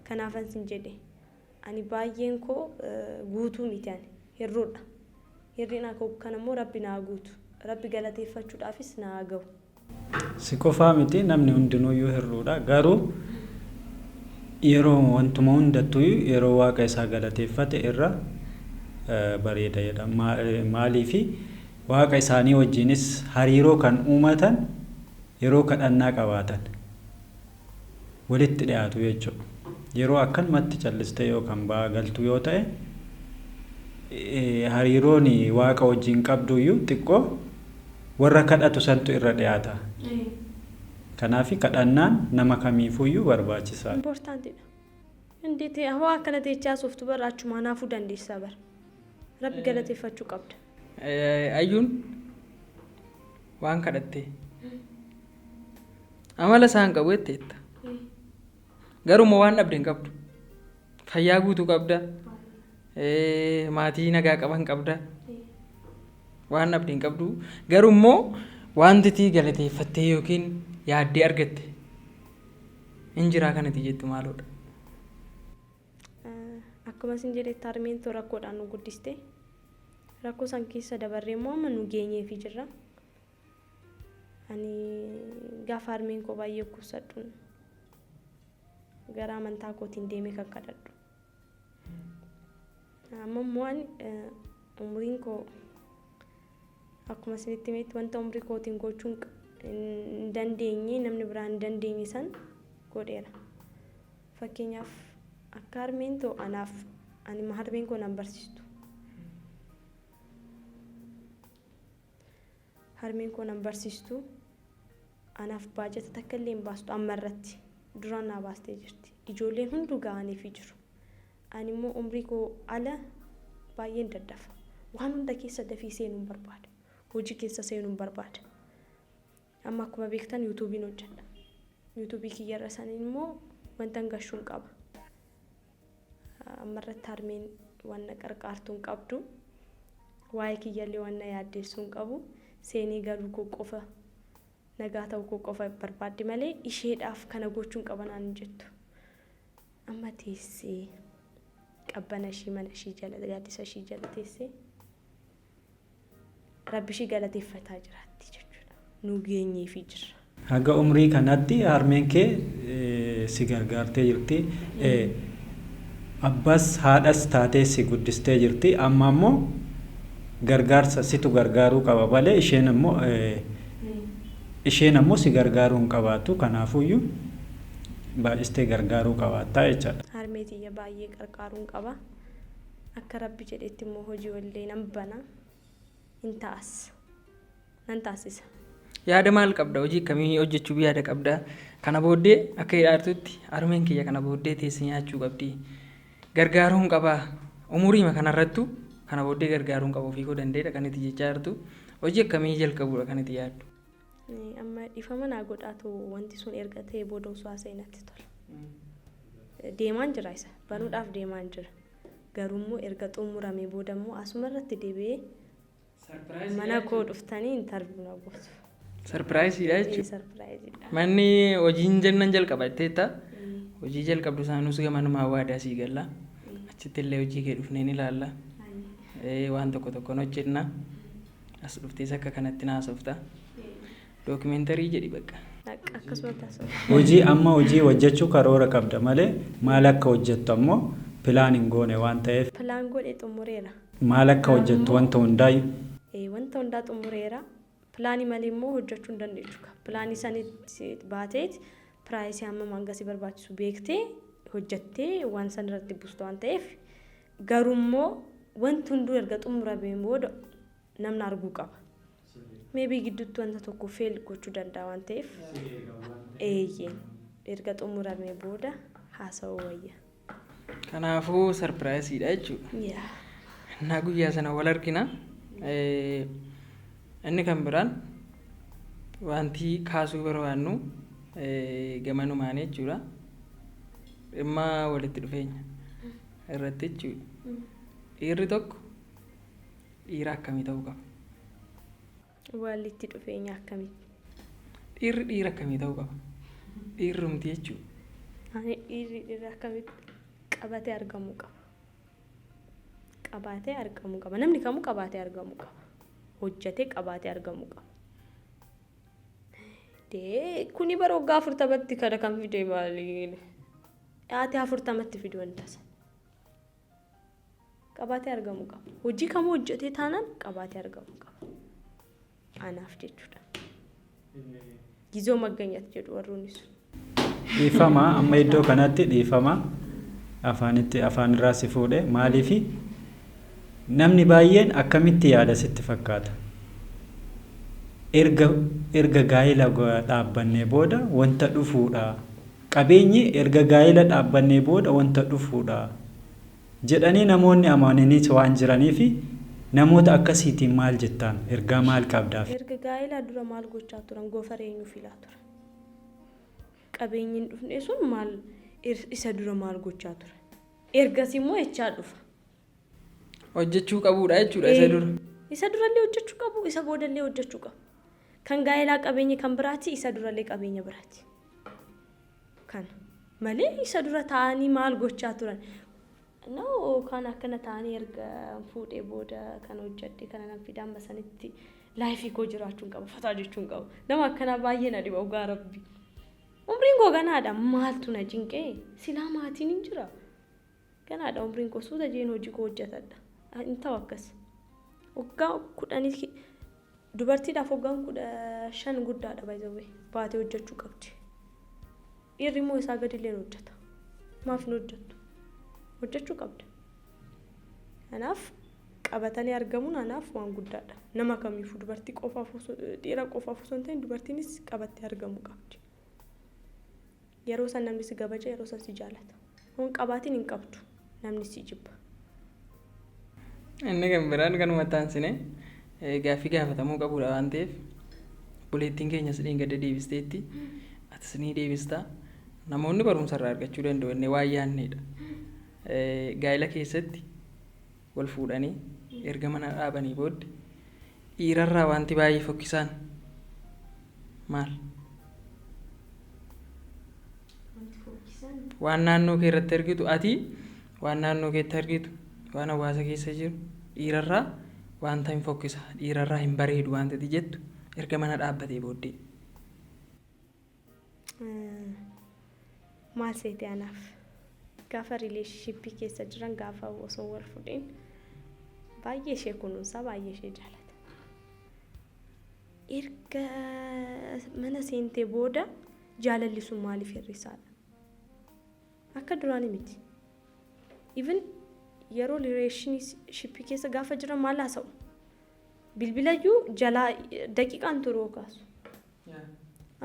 Kanaafan sin jedhe. Ani baay'een koo guutuu miti, ani hir'uudha. Hir'ina koo kana immoo Rabbi naa guutu. Rabbi galateeffachuudhaafis naa gahu. Si qofaa miti, namni hundinuyyuu hir'uudha. Garuu yeroo wantuma hundattuu yeroo waaqa isaa galateeffate irra bareeda jedha. Maaliifi waaqa isaanii wajjinis hariiroo kan uumatan yeroo kadhannaa qabaatan walitti dhiyaatu jechuudha. Yeroo akkanumatti callistee yookaan ba'aa galtu yoo ta'e, hariiroon waaqa wajjin qabduyyuu xiqqoo warra kadhatu santu irra dhiyaata. Kanaaf kadhannaan nama kamiifuyyuu barbaachisaadha. Importantiidha. እንዴት hoo akkana teechaa sooftu bara achumaa naafuu dandeessaa bara. Rabbi galateeffachuu qabda. Ayyuun waan kadhattee amala isaa hin qabu jetteetta. Garuu waan dhabde hin qabdu. Fayyaa guutuu qabda. Maatii nagaa qaban qabda. Waan dhabde hin qabdu. Garuu immoo wanti ati galateeffattee yookiin yaaddee argatte hin jiraa kanati jettu maaloodha? Akkuma isin jedhetti, harmeen too rakkoodhaan nu guddiste. Rakkoo san keessa dabarree immoo amma nu geenyeefi jirra. Ani gaafa harmeen koo baay'ee dhukkubsadhu gara amantaa kootiin deemee kan kadhadhu. Amma immoo ani umriin koo akkuma isinitti himetti, wanta umrii kootiin gochuu hin dandeenye, namni biraan hin dandeenye san godheera. Fakkeenyaaf, akka harmeen too anaaf, ani harmeen koo nan barsiistu. Harmeen koo nan barsiistu, anaaf baajata takka illee hin baastu amma irratti. Duraan naa baastee jirti. Ijoolleen hunduu ga'aniifii jiru. Ani immoo umrii koo ala baay'een daddafa. Waan hunda keessa dafii seenuun barbaada. Hojii keessa seenuun barbaada. Amma akkuma beektan YouTubeiin hojjedha. YouTubeii kiyyarra saniin immoo wanta gashuun qaba. Amma irratti harmeen waan na qarqaartuu hin qabdu. Waa'ee kiyyallee waan na yaaddeessuu hin qabu. Seenee galuu koo qofa, nagaa ta'uu koo qofa barbaaddi malee isheedhaaf kana gochuun qaba naan hin jettu. Amma teessee qabbana ishii, mana ishii jala, gaaddisa ishii jala teessee rabbi ishii galateeffataa jiraatti jechuudha. Nu geenyeefii jirra. Haga umrii kanatti harmeen kee si gargaartee jirti. Abbaas haadhas taatee si guddistee jirti. Amma ammoo gargaarsa situ gargaaruu qaba malee isheen ammoo si gargaaruu hin qabaattu. Kanaafuyyuu baay'istee gargaaruu qabaattaa jechaadha. Harmee tiyya baay'ee qarqaaruun qaba. Akka Rabbi jedhetti immoo hojii wallee nan bana. Hin ta'as. Nan taasisa. Yaada maal qabda? Hojii akkamii hojjechuuf yaada qabda? Kana booddee akka hidhaartutti harmeen kiyya kana booddee teessee nyaachuu qabdi. Gargaaruun qabaa. Umuriima kanarrattu kana booddee gargaaruun qaba, ofii koo danda'eedha kan itti jechaa jirtu. Hojii akkamii jalqabuudha kan itti yaaddu? Amma dhiifama naa godhaatu, wanti sun erga ta'e booda osoo haasa'e natti tola. Deemaan jira, isa banuudhaaf deemaan jira. Garuu immoo erga xumuramee booda immoo asuma irratti deebi'ee mana koo dhuftanii interview na gootu. Surprise-iidha jechuudha. Surprise-iidha. Manni hojiin jennan jalqaba jetteetta. Hojii jalqabdu isaanus gamanumaa waadaa sii galla. Achitti illee hojii kee dhufnee ni ilaalla. Waan tokko tokkoon hojjenna. As dhuftees akka kanatti naasofta. Documentary jedhi bakka. Akkasuma taasisa. Hojii amma hojii hojjechuu karoora qabda malee maal akka hojjettu ammoo plan hin goone waan ta'eef. Plan godhee xumureera. Maal akka hojjettu wanta hundaayyuu. Wanta hundaa xumureera. Plan malee immoo hojjechuu hin dandeechu. Plan sanitti baateet price hammam hanga si barbaachisu beektee hojjettee waan san irratti buustu waan ta'eef, garuu immoo wanti hunduu erga xumurameen booda namni arguu qaba. Maybe gidduutti wanta tokko fail gochuu danda'a waan ta'eef, eeyyee, erga xumuramee booda haasa'uu wayya. Kanaafuu surprise-iidha jechuudha. Yaa. Innaa guyyaa sana wal argina. Inni kan biraan wanti kaasuu barbaannu gamanumaan jechuudha. Dhimma walitti dhufeenya irratti jechuudha. Dhiirri tokko dhiira akkamii ta'uu qaba? Walitti dhufeenya akkamitti? Dhiirri dhiira akkamii ta'uu qaba? Dhiirrumti jechuudha. Ani dhiirri dhiira akkamitti qabatee argamuu qaba. Qabaatee argamuu qaba. Namni kamuu qabaatee argamuu qaba. Hojjetee qabaatee argamuu qaba. Dee kuni bara waggaa 40tti kana kan fide maali? Haati 40tti fidu wanta sana. Qabaatee argamuu qaba. Hojii kamuu hojjetee taanaan qabaatee argamuu qaba. Anaaf jechuudha. Gizoo magganyat jedhu warroonni sun. Dhiifama, amma iddoo kanatti dhiifama, afaanitti afaan irraa si fuudhe. Maaliifi namni baay'een akkamitti yaada sitti fakkaata? Erga gaa'ela dhaabbannee booda wanta dhufuudha. Qabeenyi erga gaa'ela dhaabbannee booda wanta dhufuudha jedhanii namoonni amananiis waan jiraniifi, namoota akkasiitiin maal jettaan? Ergaa maal qabdaaf? Erga gaa'elaa dura maal gochaa turan? Gofaree eenyu filaa turan? Qabeenyi hin dhufne sun maal, isa dura maal gochaa turan? Ergasii immoo jechaa dhufa. Hojjechuu qabuudha jechuudha isa dura. Isa durallee hojjechuu qabu, isa boodallee hojjechuu qabu. Kan gaa'elaa qabeenya kan biraati, isa durallee qabeenya biraati. Kana malee isa dura taa'anii maal gochaa turan? No, kan akkana ta'anii erga fuudhee booda kan hojjedhe kana nan fida, amma sanitti life koo jiraachuu hin qabu, fataa jechuu hin qabu. Nama akkanaa baay'ee na dhiba, dhugaa Rabbi. Umriin koo ganaadha, maaltu na cinqee? Silaa maatiin hin jira. Ganaadha umriin koo, suuta jeen hojii koo hojjetadha. Hin ta'u akkas. Waggaa 10 dubartiidhaaf waggaan 15 guddaadha, by the way, baatee hojjechuu qabdi. Dhiirri immoo isaa gadillee hojjeta. Maaf hin hojjettu? Hojjechuu qabda. Kanaaf qabatanii argamuun anaaf waan guddaadha. Nama kamiifuu, dubartii qofaaf osoo, dhiira qofaaf osoo hin ta'in, dubartiinis qabattee argamuu qabdi. Yeroo san namni si kabaja, yeroo san si jaalata. Hoon qabaatiin hin qabdu, namni si jibba. Inni kan biraan kanuma taansine gaaffii gaafatamuu qabudha waan ta'eef, obboleettiin keenyas dheengadda deebisteetti, atis ni deebista. Namoonni barumsa irraa argachuu danda'u inni waan yaadnedha. Gaa'ela keessatti wal fuudhanii erga mana dhaabanii booddee dhiirarraa wanti baay'ee fokkisaan maal? Waan naannoo kee irratti argitu, ati waan naannoo keetti argitu, waan hawaasa keessa jiru, dhiirarraa wanta hin fokkisa, dhiirarraa hin bareedu wanta ati jettu erga mana dhaabbatee booddee. Maal seete anaaf gaafa relationship keessa jiran, gaafa osoo wal fudhin baay'ee ishee kunuunsaa, baay'ee ishee jaalata. Erga mana seentee booda jaalalli sun maaliif hir'isaadha? Akka duraanii miti. Even yeroo relationship keessa gaafa jiran maal haasa'u? Bilbilayyuu jalaa daqiiqaan turuu kaasu.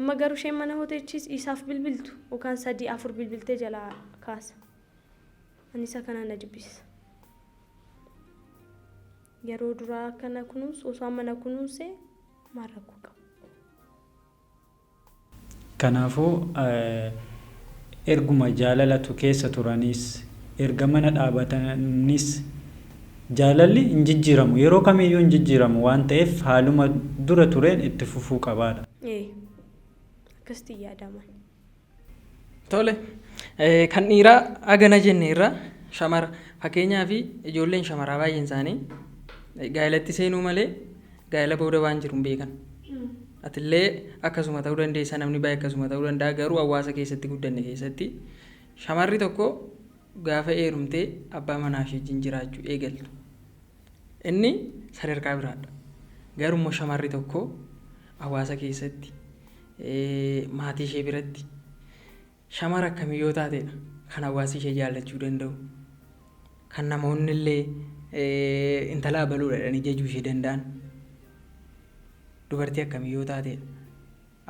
Amma garuu isheen mana hoteechis isaaf bilbiltu yookaan sadii afur bilbiltee jalaa kaasa. Ani isa kanaan na jibbisiisa. Yeroo duraa kana kunuunsu osoo amma na kunuunsee maal rakkoo qaba? Kanaafuu erguma jaalalatu keessa turanis, erga mana dhaabatanis, jaalalli hin jijjiiramu, yeroo kamiyyuu hin jijjiiramu waan ta'eef haaluma dura tureen itti fufuu qabaadha. Ee, akkasitti yaadaman. Tole, kan dhiiraa hagana jenne irra shamara, fakkeenyaa fi ijoolleen shamaraa baay'een isaanii gaa'elatti seenuu malee gaa'ela booda waan jiru hin beekan. Atillee akkasuma ta'uu dandeessa, namni baay'ee akkasuma ta'uu danda'a, garuu hawaasa keessatti guddanne keessatti shamarri tokko gaafa heerumtee abbaa manaa ishee wajjin jiraachuu eegaltu. Inni sadarkaa biraadha. Garuu immoo shamarri tokko hawaasa keessatti, maatii ishee biratti shamara akkamii yoo taatedha kan hawaasni ishee jaallachuu danda'u, kan namoonni illee intala abaluudha jedhanii jajuu ishee danda'an dubartii akkamii yoo taatedha?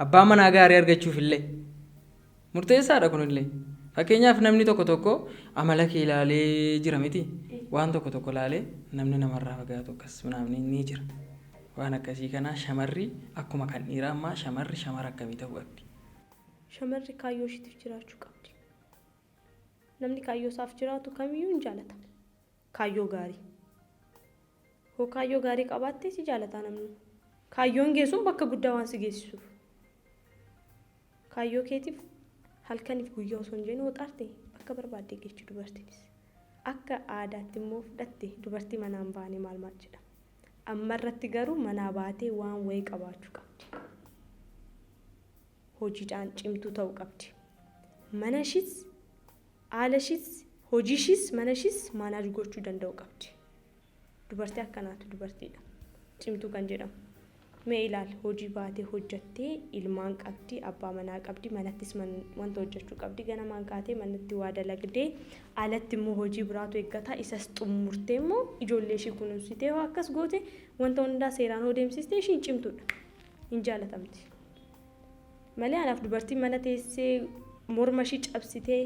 Abbaa manaa gaarii argachuuf illee murteessaadha kunillee. Fakkeenyaaf namni tokko tokko amala kee ilaalee jira miti, waan tokko tokko ilaalee namni namarraa fagaatu akkas namni ni jira. Waan akkasii kana shamarri akkuma kan dhiiraa ammaa shamarri shamara akkamii ta'uu qabdi? Shamarri kaayyoo ishiitiif jiraachuu qabdi. Namni kaayyoo isaaf jiraatu kamiyyuu hin jaalata. Kaayyoo gaarii. Hoo kaayyoo gaarii qabaatte si jaalataa namni. Kaayyoon geessuun bakka guddaa waan si geessisuuf. Kaayyoo keetiif halkaniif guyyaa osoo hin jenne hoo xaarte bakka barbaadde geechi dubartiinis. Akka aadaatti immoo fudhatte dubartii manaan baane maal maal jedhama. Amma irratti garuu manaa baatee waan wayii qabaachuu qabdi. Hojiidhaan cimtuu ta'uu qabdi. Mana ishiis, haala ishiis, hojii ishiis, mana ishiis manage gochuu danda'uu qabdi. Dubartii akkanaatu dubartiidha. Cimtuu kan jedhamu. Mee ilaali, hojii baatee hojjattee ilmaan qabdi, abbaa manaa qabdi, manattis wanta hojjechuu qabdi. Ganamaan kaatee manatti waa dalagdee, alatti immoo hojii biraatu eeggata. Isas xumurtee immoo ijoollee ishii kunuunsitee hoo akkas goote, wanta hundaa seeraan hoo deemsistee, ishiin cimtuudha. Hin jaalatamti. Malee anaaf dubartiin mana teessee morma ishii cabsitee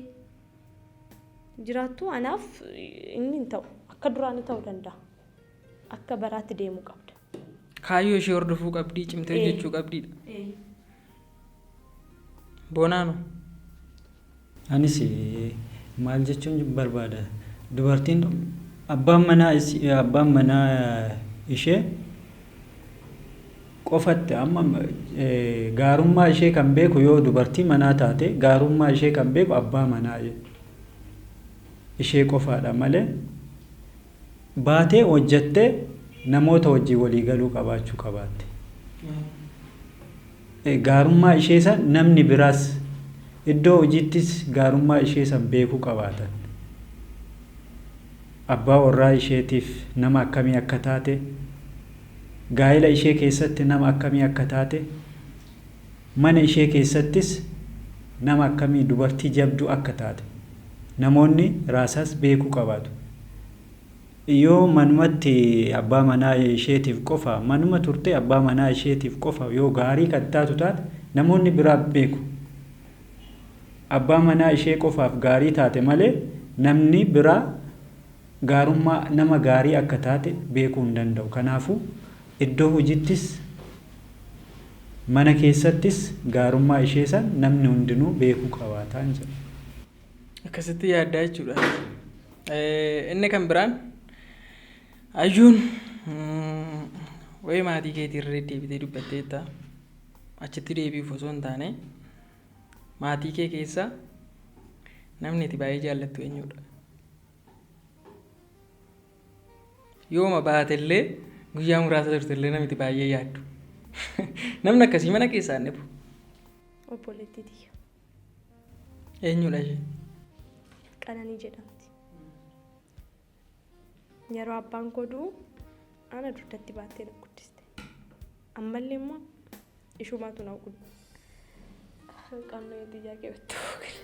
jiraattu anaaf inni hin ta'u. Akka duraanii ta'uu danda'a. Akka baraatti deemuu qabda. Kaayyoo ishee hordofuu qabdii, cimtee hojjechuu qabdiidha. Boonaanu. Anis maal jechuun barbaada, dubartiin abbaan manaa ishee qofatti amma gaarummaa ishee kan beeku, yoo dubartii manaa taate gaarummaa ishee kan beeku abbaa manaa ishee qofaadha malee baatee hojjattee namoota wajjin walii galuu qabaachuu qabaatte. Gaarummaa ishee san namni biraas iddoo hojiittis gaarummaa ishee san beekuu qabaatan. Abbaa warraa isheetiif nama akkamii akka taate, gaa'ela ishee keessatti nama akkamii akka taate, mana ishee keessattis nama akkamii, dubartii jabduu akka taate namoonni raasaas beekuu qabaatu. Yoo manumatti abbaa manaa isheetiif qofa manuma turte, abbaa manaa isheetiif qofa yoo gaarii kan taatu taate, namoonni biraa beeku. Abbaa manaa ishee qofaaf gaarii taate malee namni biraa gaarummaa nama gaarii akka taate beekuu hin danda'u. Kanaafuu iddoo hojiittis mana keessattis gaarummaa ishee san namni hundinuu beekuu qabaataan jedha. Akkasitti yaaddaa jechuudha. Inni kan biraan ayyuun wayii maatii keetii irra deddeebitee dubbatteetta. Achitti deebi'uuf osoo hin taane, maatii kee keessa namni ati baay'ee jaallattu eenyudha? Yooma baatellee, guyyaa muraasa turtellee, namni ati baay'ee yaaddu. Namni akkasii mana keessaa hin dhibu. Obboleettii tiyya. Eenyudha isheen? Qananii jedhamti. Yeroo abbaan koo du'u ana dugdatti baattee na guddiste. Ammallee immoo ishumaatu na guddise. Qannoo ጥያቄ ብትወግል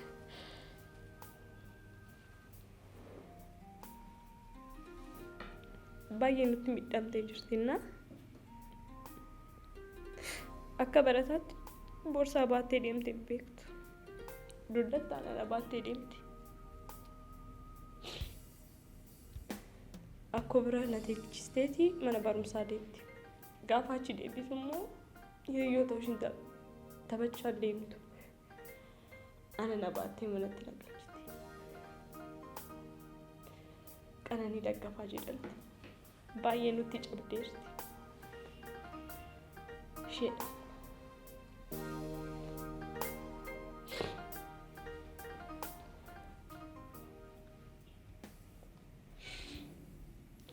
baay'ee nutti miidhamtee jirti na akka barataatti boorsaa baattee deemtee hin beektu. Dugdatti aanana baattee deemti. Akkoo bira na teechisteeti mana barumsaa deemti. Gaafa achi deebitu immoo hiriyoota ishiin taphachaa deemtu. Ana na baattee manatti na galchiti. Qananii Daggafaa jedhamti. Baay'ee nutti cabdeerti. Isheedha.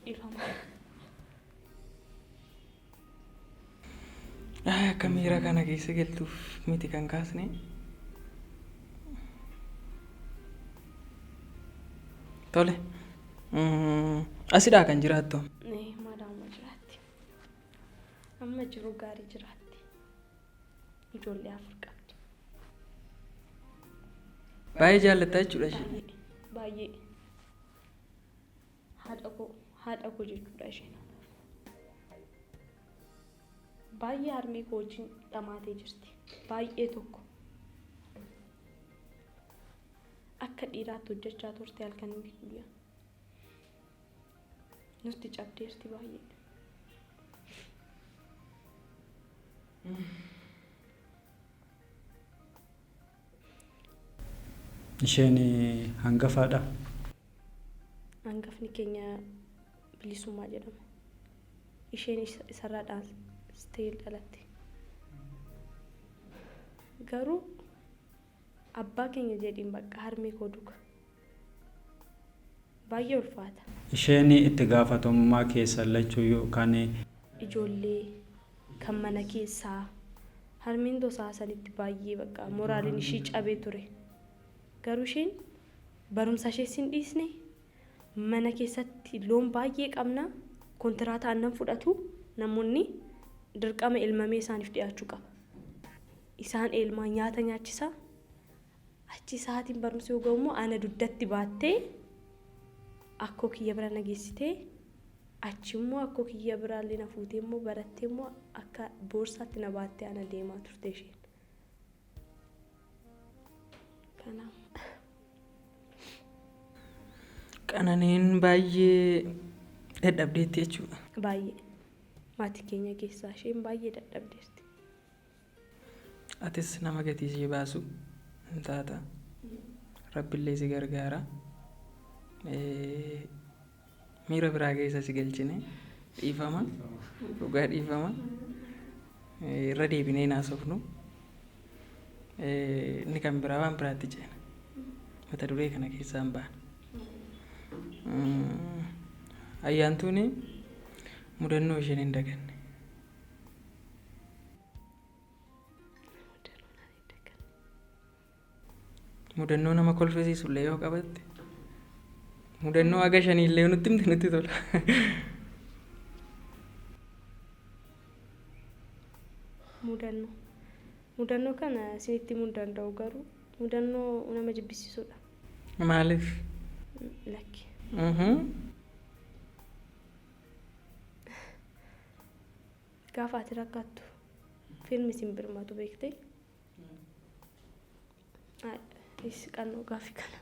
Dhiifama. Akka miira kana keessa galtuuf miti kan kaasne. Tole. Asidhaa kan jiraattu. Madaama jiraatti. Amma jiru gaarii jiraatti. Ijoollee 4 qabdi. Baay'ee jaallatta jechuudha ishee. Baay'ee. Haadha koo haadha koo jechuudha isheen. Baay'ee harmee koo wajjin dhamaatee jirti. Baay'ee tokko. Akka dhiiraatti hojjechaa turte halkanii fi guyyaa. Nutti cabdeerti baay'ee. Isheen hangafaadha. Hangafni keenya Bilisummaa jedhama. Isheen isarraa dhaaltee dhalatte. Garuu abbaa keenya jedhiin bakka harmee koo duuka. Baay'ee ulfaata. Isheen itti gaafatamummaa keessan lachuuyyuu kan Ijoollee kan mana keessaa harmeen tosaa sanitti baay'ee bakka moraaliin ishii cabee ture. Garuu isheen barumsa ishees hin dhiisne, mana keessatti loon baay'ee qabna, kontiraata aannan fudhatu namoonni dirqama elmamee isaaniif dhiyaachuu qaba. Isaan elmaa nyaata nyaachisa. Achi sa'aatiin barumsi yoo ga'u immoo ana dugdatti baattee akkoo kiyya bira na geessitee achi immoo akkoo kiyya biraallee na fuutee immoo barattee immoo akka boorsaatti na baattee ana deemaa turte isheen. Kanaaf. Qananiin baay'ee dadhabdeetti jechuudha. Baay'ee. Maatii keenya keessaa isheen baay'ee dadhabdeerti. Atis nama gatii ishee baasu hin taata. Rabbillee si gargaara. Miira biraa keessa si galchine dhiifama. Dhugaa dhiifama. Irra deebinee naasofnu. Inni kan biraa waan biraatti ceena. Mata duree kana keessaa hin baana. Ayyaantuun mudannoo isheen hin daganne. Mudannoo nama kolfisiisu illee yoo qabatte mudannoo haga shanii illee nutti himte nutti tola. Mudannoo. Mudannoo kana isinitti himuu hin danda'u garuu mudannoo nama jibbisiisudha. Maaliif? Lakki. Gaafa ati rakkattu fiilmi sin birmatu beektee? Is qannoo gaaffii kana.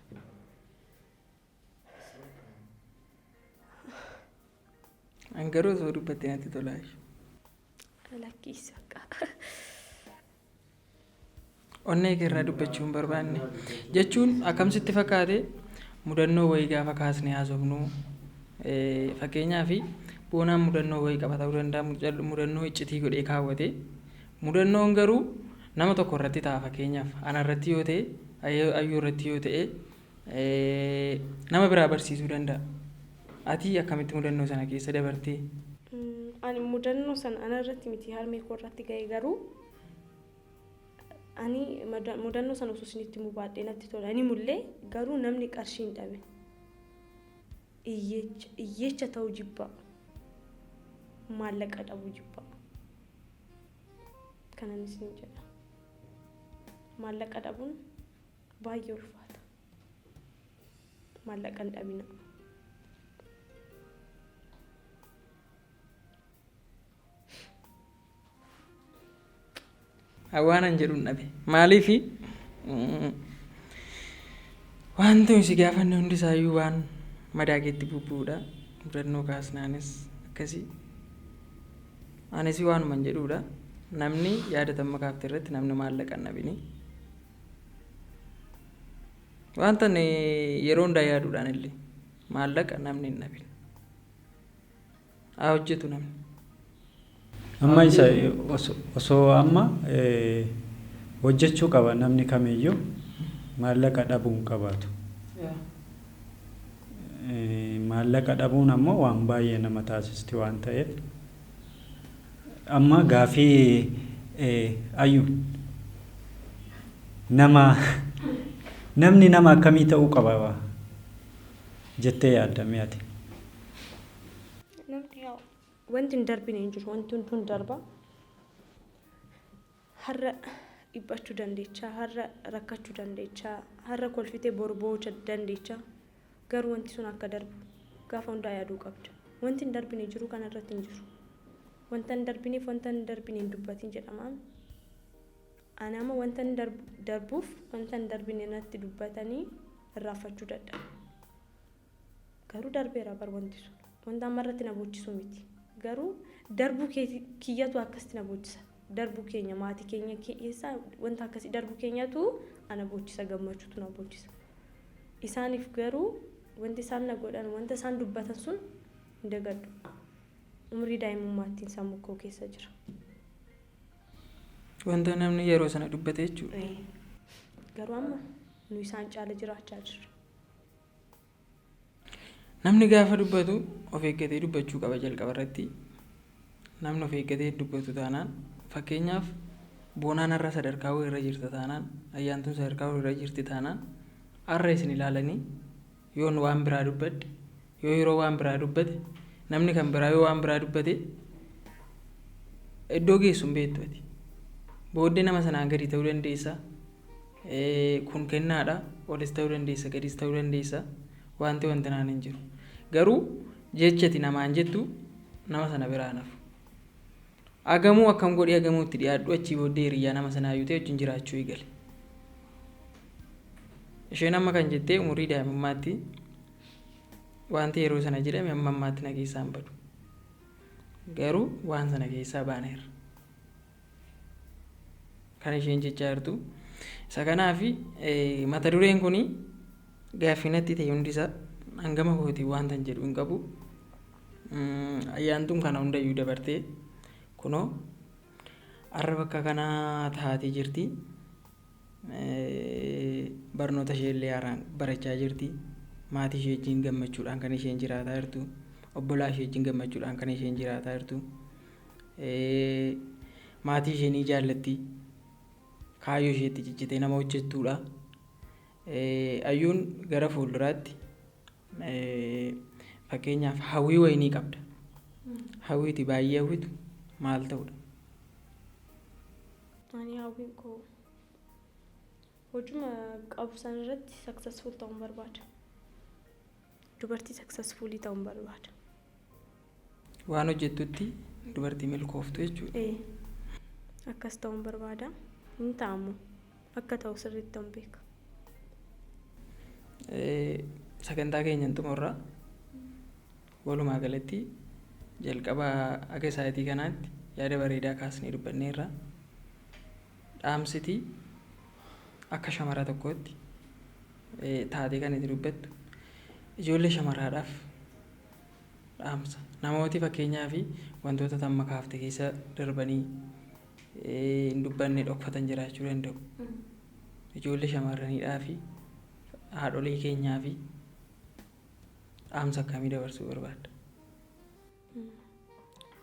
An garuu osoo dubbattee natti tola. Lakkiis bakka. Onnee kee irraa dubbachuu hin barbaanne jechuun akkam sitti fakkaate mudannoo wayii gaafa kaasnee haasofnu fakkeenyaaf boonaan mudannoo wayii qaba ta'uu danda'a mudannoo iccitii godhee kaawwate mudannoon garuu nama tokko irratti ta'a fakkeenyaaf ana irratti yoo ta'e ayyuu irratti yoo ta'e nama biraa barsiisuu danda'a. Ati akkamitti mudannoo sana keessa dabartee? Ani mudannoo sana ana irratti miti harmee koo irratti ga'e garuu Ani mudannoo sana osoo isinitti himuu baadhee natti tola. Ani mullee garuu namni qarshii hin dhabe. Hiyyeecha ta'uu jibbaa. Maallaqa dhabuu jibbaa. Kanan isin jedha. Maallaqa dhabuun baay'ee ulfaata. Maallaqa hin dhabina. Waanan jedhuun dhabe. Maaliifi wanti nuyi si gaafanne hundi isaayyuu waan madaa keetti bubbu'uudha. Mudannoo kaasnaanis akkasii. Anis waanuman jedhuudha. Namni yaada tamma kaafte irratti namni maallaqa hin dhabini. Wanta ani yeroo hundaa yaaduudhaan illee maallaqa namni hin dhabin. Haa hojjetu namni. Amma isa osoo amma hojjechuu qaba namni kamiyyuu maallaqa dhabuu hin qabaatu. Maallaqa dhabuun ammoo waan baay'ee nama taasisti waan ta'eef amma gaafii ayyu nama namni nama akkamii ta'uu qaba jettee yaadda mee ati? Namni yaa wanti hin darbine hin jiru, wanti hunduu hin darba. Har'a dhiphachuu dandeechaa, har'a rakkachuu dandeechaa, har'a kolfitee boru boo'uu dandeechaa. Garuu wanti sun akka darbu gaafa hundaa yaaduu qabda. Wanti hin darbine jiru kana irratti hin jiru. Wanta hin darbineef wanta hin darbine hin dubbatin jedhama. Ani amma wanta hin darbuuf wanta hin darbine natti dubbatanii irraanfachuu dadhabe. Garuu darbeera bar wanti sun. Wanta amma irratti na boochisu miti. Garuu darbuu kiyyatu akkasitti na boochisa. Darbuu keenya maatii keenya keessaa wanta akkasii darbuu keenyatu ana boochisa, gammachuutu na boochisa. Isaaniif garuu wanti isaan na godhan, wanta isaan dubbatan sun hin dagadhu. Umrii daa'imummaattiin sammuu koo keessa jira. Wanta namni yeroo sana dubbate jechuudha. Garuu amma nu isaan caala jiraachaa jirra. Namni gaafa dubbatu of eeggatee dubbachuu qaba jalqaba irratti. Namni of eeggatee dubbatu taanaan, fakkeenyaaf Boonaan har'a sadarkaa wayii irra jirta taanaan, Ayyaantuun sadarkaa wayii irra jirti taanaan, har'a isin ilaalanii yoon waan biraa dubbadhe, yoo yeroo waan biraa dubbate, namni kan biraa yoo waan biraa dubbate, iddoo geessu hin beektu ati. Booddee nama sanaan gadi ta'uu dandeessa. Kun kennaadha. Olis ta'uu dandeessa, gadis ta'uu dandeessa. Wanti wanti naan hin jiru. Garuu jecha ati namaan jettu nama sana biraa hin hafu. Agamuu akkam godhee agamuu itti dhiyaadhu, achii booddee hiriyyaa nama sanaa iyyuu ta'e wajjin jiraachuu eegale. Isheen amma kan jettee umurii daa'imummaatti wanti yeroo sana jedhame amma ammaatti na keessaa hin badu. Garuu waan sana keessaa baaneerra. Kan isheen jechaa jirtu. Isa kanaafi mata dureen kun gaaffii natti ta'e hundisaa hangama kootii wanta hin jedhu hin qabu. Ayyaantuun kana hundayyuu dabartee kunoo har'a bakka kanaa taatee jirti. Barnoota ishee illee haaraan barachaa jirti. Maatii ishee wajjin gammachuudhaan kan isheen jiraataa jirtu. Obbolaa ishee wajjin gammachuudhaan kan isheen jiraataa jirtu. Maatii ishee ni jaallatti. Kaayyoo isheetti cichitee nama hojjettuudha. Ayyuun gara fuulduraatti fakkeenyaaf hawwii wayii ni qabda. Hawwiiti baay'ee hawwitu maal ta'uudha? Ani hawwiin koo hojuma qabu san irratti successful ta'uun barbaada. Dubartii successfulii ta'uun barbaada. Waan hojjettutti dubartii milkooftu jechuudha. Ee, akkas ta'uun barbaada. Hin ta'amu. Akka ta'u sirriitti ta'uun beeka. Sagantaa keenyan xumurra. Walumaa galatti jalqaba aga sa'aatii kanaatti yaada bareedaa kaasnee dubbanneerra. Dhaamsitii akka shamara tokkootti taatee kan itti dubbattu ijoollee shamaraadhaaf dhaamsa. Namooti fakkeenyaa fi wantoota tamma kaafte keessa darbanii hin dubbanne dhokfatan jiraachuu danda'u. Ijoollee shamarraniidhaa fi haadholii keenyaa fi dhaamsa akkamii dabarsuu barbaadda?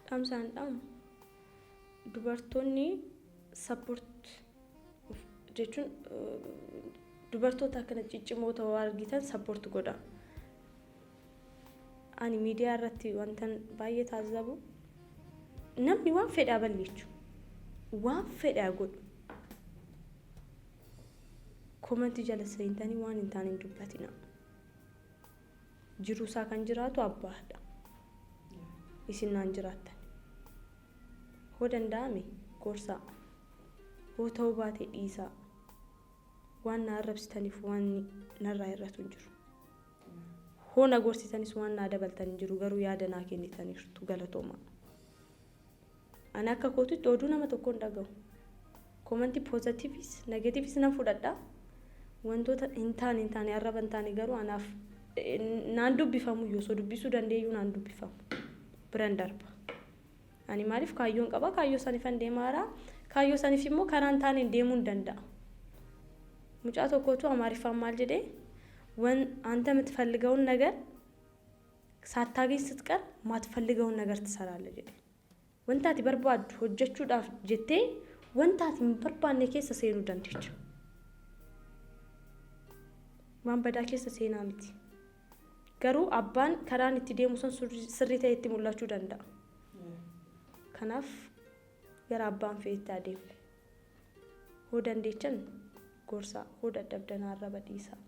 Dhaamsaan dhaamu dubartoonni support of Jechuun dubartoota akkana ciccimoo ta'uu argitan support godha. Ani miidiyaa irratti wantan baay'ee taazzabu, namni waan fedhaa balleechu, waan fedhaa godhu, comment jala seentanii waan hin taane hin dubbatina. Jiruu isaa kan jiraatu abbaadha. Isin naan jiraattan. Hoo danda'ame gorsaa. Hoo ta'uu baate dhiisaa. Waan na arrabsitaniif waan narraa hir'atu hin jiru. Hoo na gorsitanis waan naa dabaltan hin jiru, garuu yaada naa kennitaniirtu, galatoomaa. Ani akka kootitti oduu nama tokko hin dhaga'u. Comment positiveis negativeis nan fudhadha. Wantoota hin taane, arraba hin taane garuu anaaf naan dubbifamu iyyuu, osoo dubbisuu dandeeyyuu naan dubbifamu. Biran darba. Ani maaliif kaayyoon qaba, kaayyoo saniifan deemaara, kaayyoo saniif immoo karaa hin taaneen deemuu hin danda'a. Mucaa tokkotu Amaariffaan maal jedhee, አንተ የምትፈልገውን ነገር ሳታገኝ ስትቀር ማትፈልገውን ነገር ትሰራለህ jedhe. Wanta ati barbaaddu hojjechuudhaaf jettee wanta ati hin barbaanne keessa seenuu dandeecha. Waan badaa keessa seenaa miti. Garuu abbaan karaan itti deemu sun sirrii ta'e itti mul'achuu danda'a. Kanaaf gara abbaan fe'etti adeemu. Hoo dandeechan gorsaa, hoo dadhabdan arraba dhiisaa.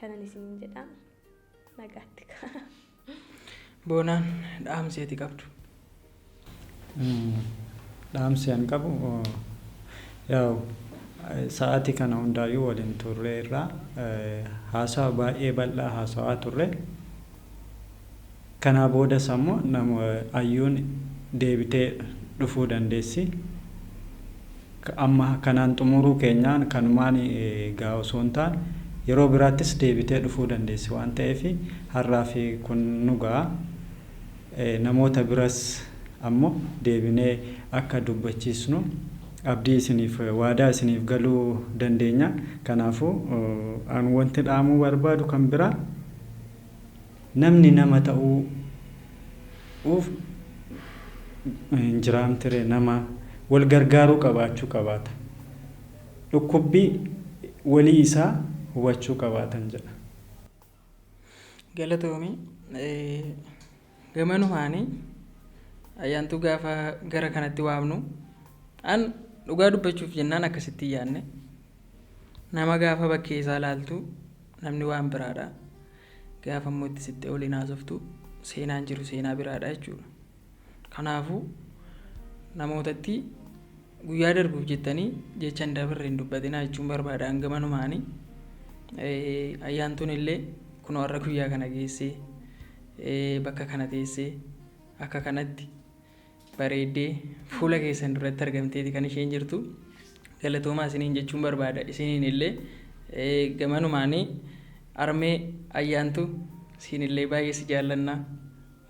Kanan isiniin jedha, nagaatti. Boonaan, dhaamsi ati qabdu. Dhaamsi an qabu, yaa'u, sa'aatii kana hundaayyuu waliin turre irraa haasawa baay'ee bal'aa haasawaa turre. Kanaa boodas ammoo nama ayyuun deebitee dhufuu dandeessi. Amma kanaan xumuruu keenyaan kanumaan gaa osoo hin taane, yeroo biraattis deebitee dhufuu dandeessi waan ta'eef, har'aa fi kun nu ga'a. Namoota biras ammoo deebinee akka dubbachiisnu abdii isiniif, waadaa isiniif galuu dandeenya. Kanaafuu an wanti dhaamuu barbaadu kan biraa, namni nama ta'uuf hin jiraamtire, nama wal gargaaruu qabaachuu qabaata. Dhukkubbii walii isaa hubachuu qabaatan jedha. Galatoomii. Gamanumaanii ayyaantuu gaafa gara kanatti waamnu, an dhugaa dubbachuuf jennaan akkasitti hin yaadne. Nama gaafa bakkee isaa laaltu namni waan biraadha. Gaafa immoo itti sittee waliin haasoftu seenaan jiru seenaa biraadha jechuudha. Kanaafuu namootatti guyyaa darbuuf jettanii jecha hin dabarre hin dubbatinaa jechuun barbaada gamanumaanii. Ayyaantuun illee kunoo har'a guyyaa kana geessee, bakka kana teessee, akka kanatti bareeddee fuula keessan duratti argamteeti kan isheen jirtu. Galatoomaa isiniin jechuun barbaada. Isiniin illee gamanumaanii, armee ayyaantu, siin illee baay'ee si jaallannaa.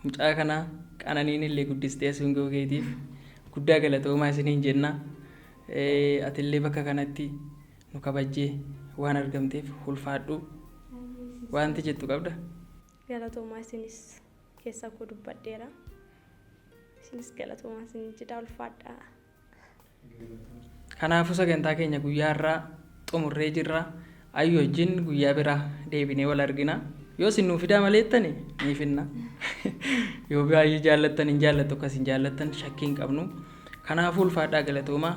Mucaa kanaa qananiin illee guddistee asuun ga'uu keetiif guddaa galatoomaa isiniin jenna. Atillee bakka kanatti nu kabajjee waan argamteef ulfaadhu. Wanti jettu qabda? Galatoomaa isinis, keessa koo dubbadheera. Isinis galatoomaa isin jedha, ulfaadhaa. Kanaafuu sagantaa keenya guyyaa har'aa xumurree jirra. Ayyu wajjin guyyaa biraa deebinee wal argina. Yoo isin nuu fidaa malee jettani ni finna. Yoo baay'ee jaallattan, hin jaallattu, akkas hin jaallattan shakkii hin qabnu. Kanaafuu ulfaadhaa, galatoomaa.